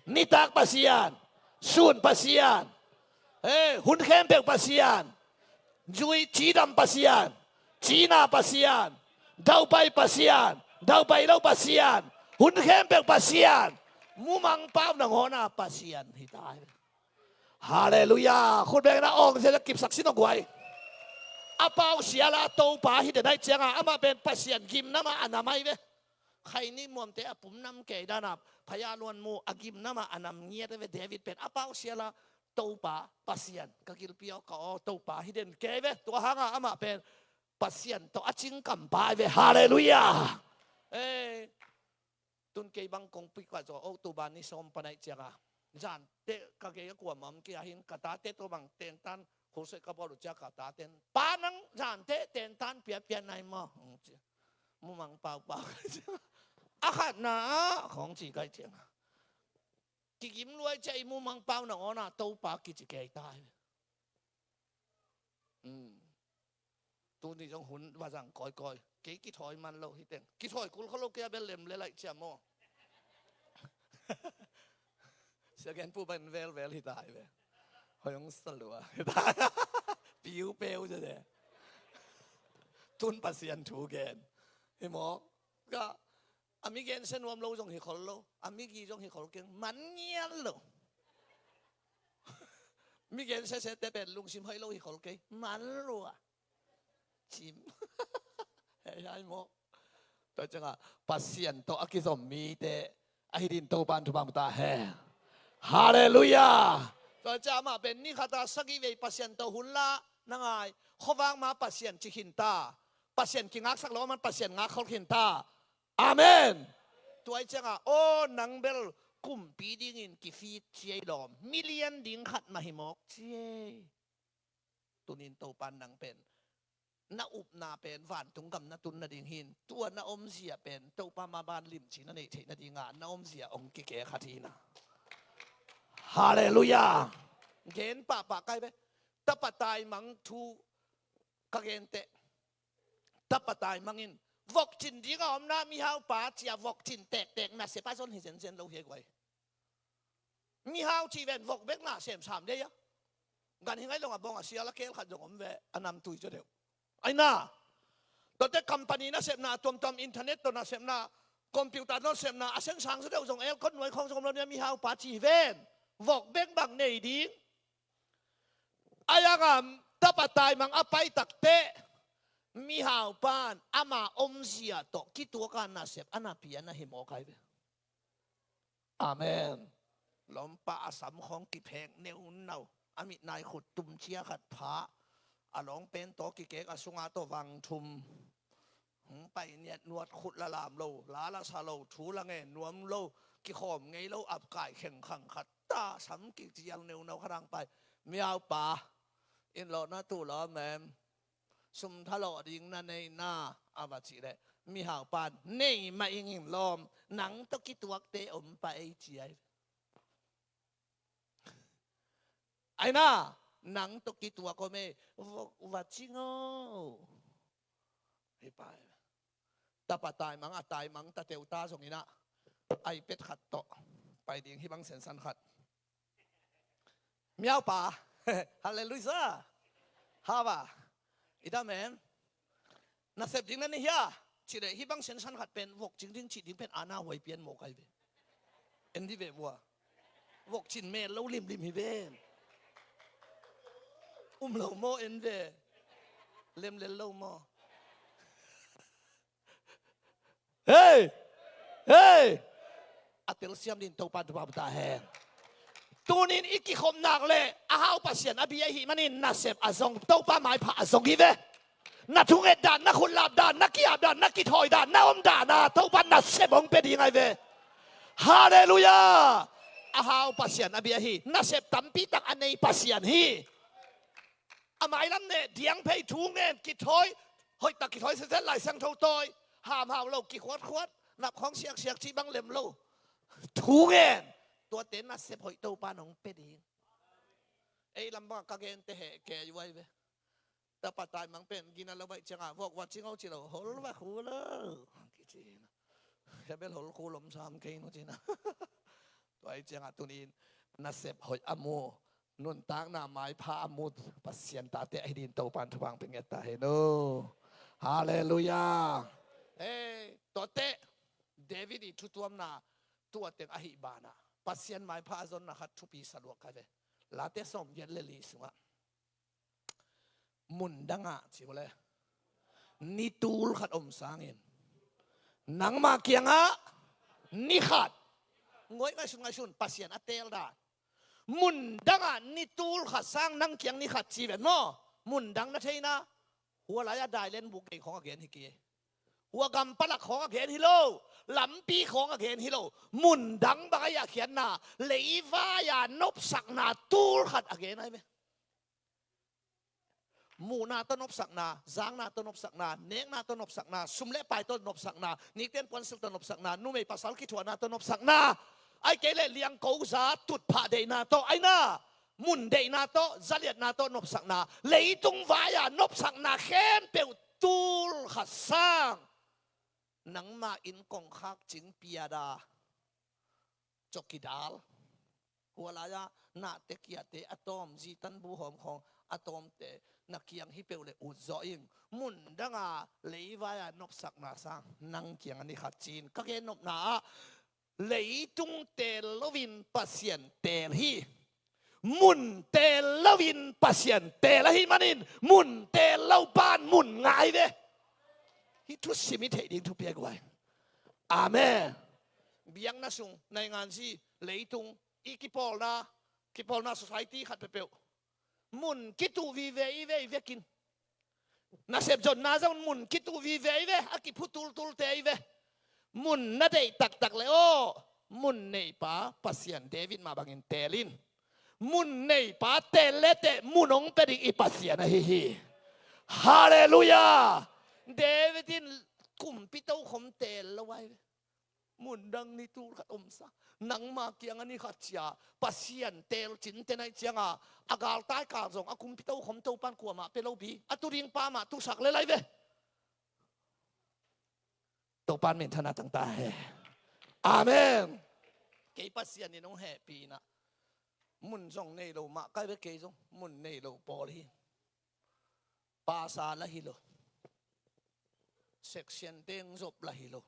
nitak Pasian, sun Pasian, eh, hun khempeuh Pasian, zui cidam Pasian, cina Pasian, daupai Pasian, daupai lo Pasian, hun khempeuh Pasian, mumang pau nangawna Pasian hi ta hi. Halleluiah. Khut bengna awng zia kipsak sin aw guai. A pau siala Topa hi den ai cianga amah pen Pasian gimnama a namai ve. Khaini muamte a pum nam kei dana phaya luan mu a gimnama a nam ngiat ve. David pen a pau siala Topa Pasian ka gilpi aw ka aw Topa hi den kei ve. Tua hanga amah pen Pasian tawh a cingkam pa ve. Halleluiah. Eh, tun kei bang kong pui kua zaw o tu ban ni sawm panaih cianga zante ka gei a kuamah om kia hin ka tate tawh bang tentan khulseh ka bawl uh cia ka taten pa nang zante tentan piapia nai maw? Mumang paupau a khatna ah khong ci kai cianga kigim luai cia i mumang pau nang awna Topa kici kei tai. Tuni zong hun va zang kawikawi. Kei kithawi man lo hi teng. Kithawi kul kho lo kei a bel lem le laih ciam aw. Sia gen pu ban velvel hi ta hi ve. Hoi hong salua hi ta. Piu peu cia de. Tun Pasian thu gen hi maw? Ka a mi gensia nuam lo zong hi khol lo, a mi gi zong hi khol keng, man ngial lo. Mi gensia sete pen lungsim hoih lo hi khol kei, man lua. Cim. Hei hai maw. Tua cianga Pasian tawh a kizom mite ahi din Topan thupha mu ta hen. Halleluiah. Tua cianga amah pen ni khata sagih vei Pasian tawh hun la na ngai. Khuavak ma Pasian ci khin ta. Pasian kingaksak lo aman Pasian ngak khol khin ta. Amen. Tua i cianga aw nang bel kumpi dingin kifit ciei lawm, million ding khat mah hi mawk ciei. Tunin Topan nang pen na upna pen vantung gam na tun nading hin tua na omzia pen Topa ma ban limci na neih theih nadinga na omzia ong kike khat hina. Halleluiah. Gen pahpah kai ve. Tapa taimang thu ka genteh. Tapa taimangin vokcin dinga omna mihaupa cia vokcin tektek nasep a zon hi zenzen lo hi guai. Mihau cih ven vok bek na sem sam dei a. Gan hi ngai longa bawng a sial a kel khat zong om ve a namtui zaw deuh. Aina tuate company nasepna tuamtuam internet tawh nasepna computer tawh nasepna a sensang zaw deuh zong elkot nuai khawng zong om lo nia mihaupa cih ven vok bek bang nei ding. Ayanga tapa taimang a pai takte mihaupan ama omzia tawh kituaka nasep a napi a na hi mawk ai ve. Amen. Lawmpa a sam khawng kiphek neunau a mitnai khut tum cia khat pha a lawng pen tawh kikek a sunga tawh vang thum. Hong pai niat nuat khut la lam lo la la sa lo thu la ngen nuam lo kikhawm ngei lo apkai khengkhang khat ta sam kicial neunau khat hang pai. Miaupa in lawhna tuh lawm em. sum thalawh ding na nei na, a va cih leh mihau pan, nei mah ing in lawm, nang tawh kituakte om pah ei ci ai. Ai na, nang tawh kituak om ei, va, va cing o. Hi pai. Tapa taimang, a taimang ta teuta zong in ah, iPad khat tawh pai ding hi bang sensan khat. Miaupa. Halleluiah. Hava. I dam em? Nasep ding na nei hia? Cih leh hi bang sensan khat pen vok cing ding cih ding pen a na huai pian mawk ai ve. En di ve vua. Vok cin mel lo limlim hi ve. Um lo maw, en ve. Lemlel lo maw? Hei! Hei! A telsiam din Topa thupha ta hen. Tunin i kikhop nak leh a hau Pasian a bia ahih manin nasep a zong, Topa maipha a zong hi ve. Na thunget dan, na khutlap dan, na kiap dan, na kithawi dan, na om dan a Topa nasep hong pia ding ai ve. Halleluiah! A hau Pasian a bia hi. Nasep tampi tak a nei Pasian hi. A mailam neh diang phei, thu ngen, kithawi, hoih tak kithawi setset, Lai Siangtho tawi, hamhau lo, kikhuatkhuat, nap khawng siaksiak cih bang lem lo. Thu ngen, tuate nasep hoih Topa nong pia ding. Ei lam bangah ka gente heh kei uh ai ve. Tapa taimang pen gina lo baih ciangah, vok va cing o ci lo, hol va khu lo kici. Hia bel hol khu lom sam kei nu cina. Tua ahih ciangah tunin nasep hoih a mu, nuntakna maipha a mu Pasian tate ahi din Topan thupha pia ngiat ta hen o. Halleluiah. Hei, tuate David i thutuamna tua teng ahih banah Pasian maipha a zonna khat thupi sa lua ka ve. Late sawmgiat le li sungah, mundangah ci uh le, ni tul khat om sangin nangma kiangah ni khat. Ngoi, ngaihsun, ngaihsun, Pasian a teel dan. Mundangah ni tul khat sang nang kiang ni khat ci ven maw? Mundang na theina, hua lai-ah dailen buk gei khawng a gen hi kei. Hua gam palak khawng a gen hi lo. Lampi khawng a gen hi lo. Mundang bang ahi a khiatna, leivai-a nopsakna tul khat a gen ai ve. Muhna tawh nopsakna, zakna tawh nopsakna, nekna tawh nopsakna, sum le pai tawh nopsakna, nikten puansilh tawh nopsakna, numei pasal kithuahna tawh nopsakna, ahih kei leh liangko za tutphah deihna tawh, aina mun deihna tawh, zaliatna tawh nopsakna, leitung vai-a nopsakna khempeuh tul khat sang nangma inn kongkhak cing piada, cawkidal, hua lai-ah nahte kiate a tawm, zi tanbu hawm khawng a tawmte na kiang hi peuh le ut zawh ing. Mundanga leivai-a nopsakna sang nang kiangah ni khat ci-in ka gen nopna ah, leitung teel loin Pasian teel hi. Mun teel loin Pasian teel ahih manin mun teel lo pan mun ngah ai ve. Hih thusim i theih ding thupi a guai. Amen. Biakna sung, nainganzi, leitung, i kipawlna, kipawlna society khat peuhpeuh, mun kituh vive i ve, i vekin. Nasep zonna zong mun kituh vive i ve, a kiphu tultulte i ve. Mun na deih taktak le aw, mun neipa Pasian David mah bangin teel in. Mun neipa teel leteh mun hong pia ding i Pasian ahi hi. Halleluiah. David in kumpi tokhom teel lo ai ve. Mundang ni tul khat omsa, nangma kiangah ni khat cia, Pasian teel cinte na hih cianga, a galtai kal zong a kumpi tokhom Topan kuamah pia lo pi, a tu ding pa mah tusak le lai ve. Topan minthanna tang ta hen. Amen. Kei Pasian in hong hehpihna, mun zong nei lo mah kai ve, kei zong mun nei lo pawl hi. Pasa la hi lo. Section teng zop la hi lo.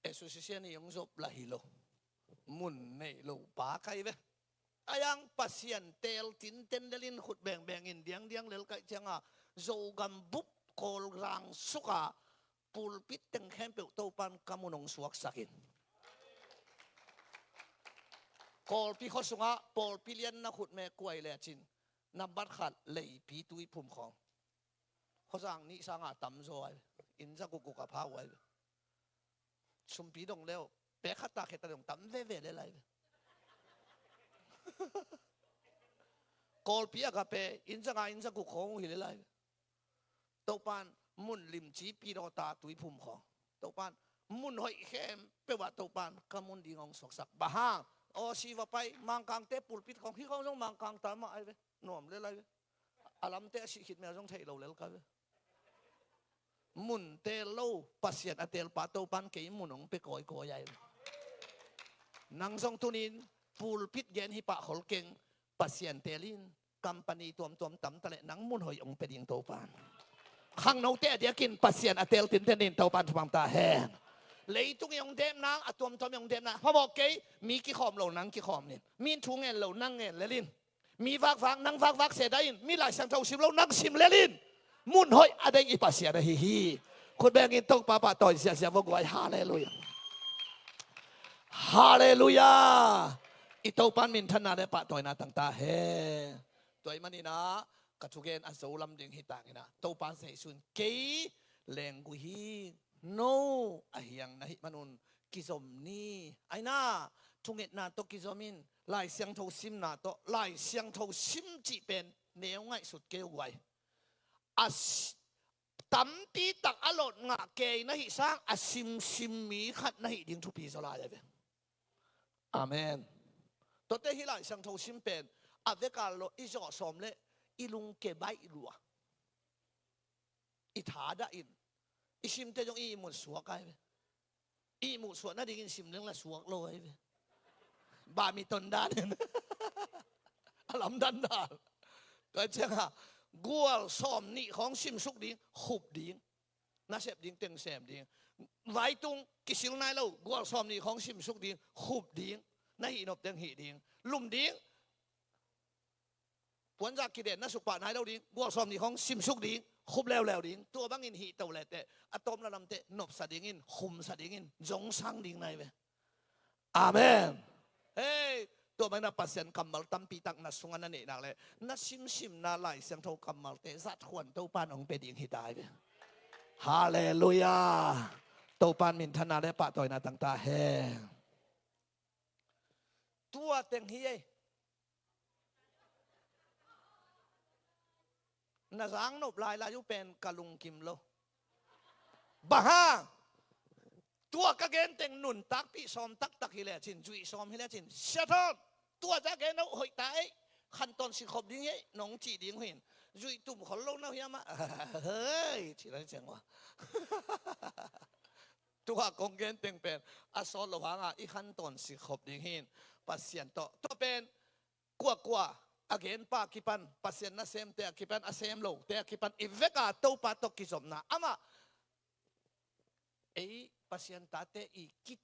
Association i hong zop la hi lo. Mun nei lo pa kai ve. Ayang Pasian teel tinten lelin khut bengbengin diangdiang lel kaih cianga, Zogam bup Kawlrang suka pulpit teng khempeuh Topan ka mun hong suaksakin. Kawlpi khua sungah pawlpi lian na khut me kuai lecin, nambat khat leipi tuiphum khawng. Khuazang nih sanga tamzaw ai ve. Inn za gukguk a pha uh ai ve. Sumpi dong leu, pek khat ta khe ta dong tam veve le lai ve. Kawlpi a ka pe, inn za nga, inn za guk khawng uh hi le lai ve. Topa'n mun limci pilawta tuiphum khawng, Topa'n mun hoih khempeuh ah Topa'n ka mun ding hong suaksak. Bang hang? Aw, si va pai, Mangkangte pulpit khawng, hih khawng zong Mangkang ta mah ai ve. Nuam lel ai ve. A lamte a sih khit mel zong theih lo lel ka ve. Mun teel lo, Pasian a teelpa Topa'n kei mun hong pia kawikawi ai ve. Nang zong tunin pulpit gen hi pah khol keng, Pasian teel in. Company tuamtuam tam ta leh nang mun hoih hong pia ding Topa'n. Khangnote a diakin Pasian a teel tinten in Topa'n thupha ta hen. Leitung i hong depna, a tuamtuam i hong depna, phamawh kei, mi kikhawm lo nang kikhawm in. Mi in thu ngen lo nang ngen lel in. Mi vakvak, nang vakvak se dah in. Mi Lai Siangtho sim lo, nang sim lel in. Mun hoih a deih i Pasian ahi hi. Khut bengin Topa pahtawi siasia vo guai. Halleluiah. Halleluiah. I Topa'n minthanna le pahtawina tang ta hen. Tua ahih manin ah ka thugen a zo lam ding hi tangin ah, Topa Zeisu in kei lenggui hi, no a hiang na hih manun kizom ni. Ai na, thungetna tawh kizom in, Lai Siangtho simna tawh, Lai Siangtho sim cih pen neu ngaihsut kei uh guai. A si-, tampi tak a lot ngah kei na hih sang, a simsim mi khat na hih ding thupi zaw lai a ve. Amen. Tuate hih Lai Siangtho sim pen a vekal lo i zawh sawm leh i lungke baih lua, i thadah in, i simte zong i ihmut suak ai ve. I ihmut suak nadingin sim leng la suak lo ai ve. Bami tondan in a lamdan dan. Tua ciangah gual sawm nih khawng simsuk ding, khup ding. Na sep ding teng sem ding. Vaitung kisil nai lo, gual sawm nih khawng simsuk ding, khup ding. Na hih nop teng hih ding, lum ding. Puanzak kiden na suk pah nai lo ding, gual sawm nih khawng simsuk ding, khup leuleu ding. Tua bangin hih to leteh a tawm la lamteh nopsa dingin, khumsa dingin, zongsang ding nai ve. Amen. Hei, tua bangin ah Pasian kammal tampi tak na sungah na neih nak leh, na simsimna Lai Siangtho kammalte zat khuan Topa'n hong pia ding hi ta ai ve. Halleluiah. Topa'n minthanna le pahtawina tang ta hen. Tua teng hi ei. Na zangnop lailai uh pen ka lungkim lo. Bang hang? Tua ka gen teng nuntakpih sawm taktak hi lecin, zuih sawm hi lecin, Sia Thon, tua zah gen uh hoih ta ei, khantawn sikkhop ding ei, nong cih ding uh hi in. Zuih tum khol lo na uh hiam ah? Hei, ci lai ciang uh a. Tua kong gen teng pen a sawt loh hangah i khantawn sikkhop ding hi in, Pasian tawh. Tua pen kuakua a genpa a kipan, Pasian nasemte a kipan, a sem lote a kipan, i veka Topa tawh kizopna, amah ei Pasian tate i ki,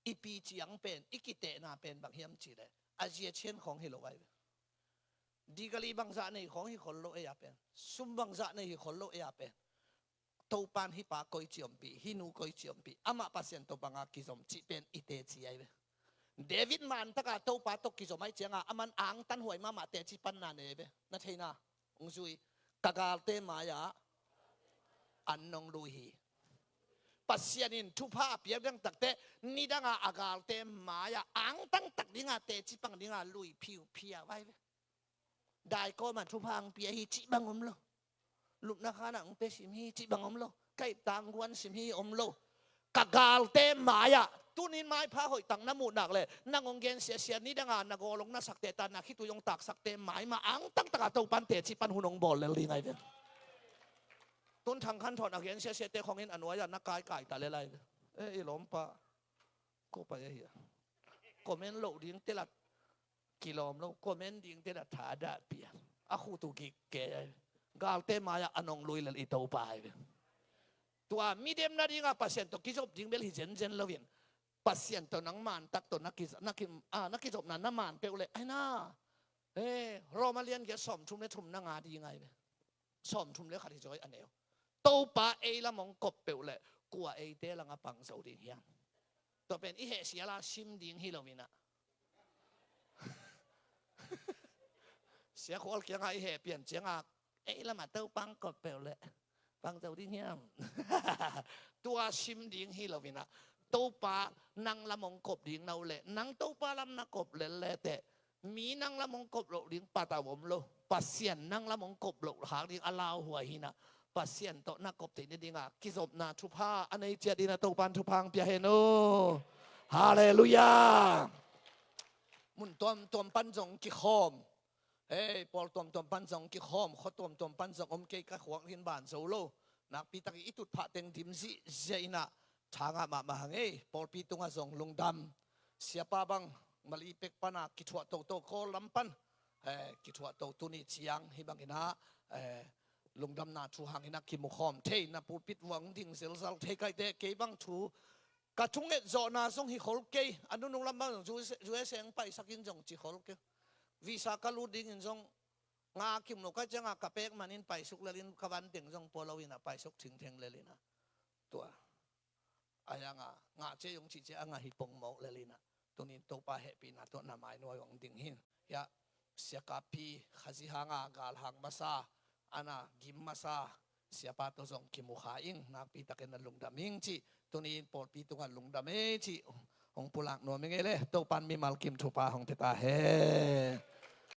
i pi ciang pen, i kitehna pen bang hiam cih leh, a zia cian khawng hi lo ai ve. Degree bangzah nei khawng hi khol lo ei a pen, sum bangzah nei hi khol lo ei a pen, Topa'n hih pa koi ci ompih, hih nu koi ci ompih, amah Pasian tawh banga kizom cih pen i teci ai ve. David mantaka Topa tawh kizom ai cianga, aman angtanhuai mahmah teci panna nei ai ve. Na theina, hong zui. Ka galte mai-ah an nong lui hi. Pasian in thupha a piak dang takteh, nidanga a galte mai-ah angtang tak dinga teci pang dinga lui phiuphiau ai ve. Daikawma thupha ang pia hi cih bang om lo. Lupna khanah ang pia sim hi cih bang om lo. Kaiptang guan sim hi om lo. Ka galte mai-ah tunin maipha hoihtang na muhnak le nang hong gen siasia, nidanga na gawlong na sakte ta, na khitui hong taksakte mai mah angtang taka Topa'n teci pan hun hong bawl lel ding ai ve. Tun Thang Khan Thawn a gen siasiate khawngin a nuai-ah na kaikai ta lel ai ve. Eh, i lawmpa ko pai ahi a. Comment loh ding te la kilawm lo, comment ding te la thadah pia. A khut uh gik kei ai. Galte mai-ah a nong lui lel i Topa ai ve. Tua midem nadinga Pasian tawh kizop ding bel hi zenzen loin, Pasian tawh nang mantak tawh na ki, na ki, ah, na kizopna na man peuh leh ai na. Eh, Roma lian giat sawmthum le thum na ngah ding ai ve. Sawmthum le khat hi zaw a neu. Topa ei lam hong kop peuh leh kua eite langah pang zo ding hiam? Tua pen i heh siala sim ding hi lo inah. Sia Khual kiangah i heh pian ciangah ei lamah Topa hong kop peuh leh pang zo ding hiam? Tua sim ding hi lo inah. Topa nang lam hong kop ding na uh leh, nang Topa lam na kop lel leteh, mi nang lam hong kop loh ding patau om lo. Pasian nang lam hong kop loh hak ding a lauhuai hi inah. Pasian tawh na kop theih nadingah kizopna thupha a nei ciat dingin a Topan thupha hong pia hen aw. Halleluiah. Mun tuamtuam pan zong kikhawm. Hei, pawl tuamtuam pan zong kikhawm, khua tuamtuam pan zong om kei, ka khuak in ban zo lo. Nakpi takin i tutphah teng dim zihziah in ah tha ngah mahmah hang ei. Pawlpi tungah zong lungdam. Siapa bang Mali pek pan a kithuah toto, Kawl lam pan, eh, kithuah to, tuni ciang hih bangin ah, eh, lungdamna thu hangin ah kimukhawm thei, na pulpit uah hong ding zelzal thei ka hih teh, kei bang thu ka thunget zawhna zong hi khol kei. A nunung lam bang zong U S A hong paisak in zong ci khol kei. Visa ka lut dingin zong nga kim lo ka ciangah ka pek manin paisuk lel in, ka van teng zong pua lo in ah paisuk thingtheng lel in ah. Tua a hiangah ngah ciai hong cih ciang a ngah hi pongmawk lel in ah. Tunin Topa hehpihna tawh na mai nuai hong ding hi. Hiah Sia Kap Pi, Khazihang a galhang masa, a na gim masa siapa tawh zong kimukha ing, nakpi takin na lungdam ing cih, tunin pawlpi tungah lungdam ei cih hong pulak nuam ing ei le. Topan mimal kim thupha hong pia ta hen.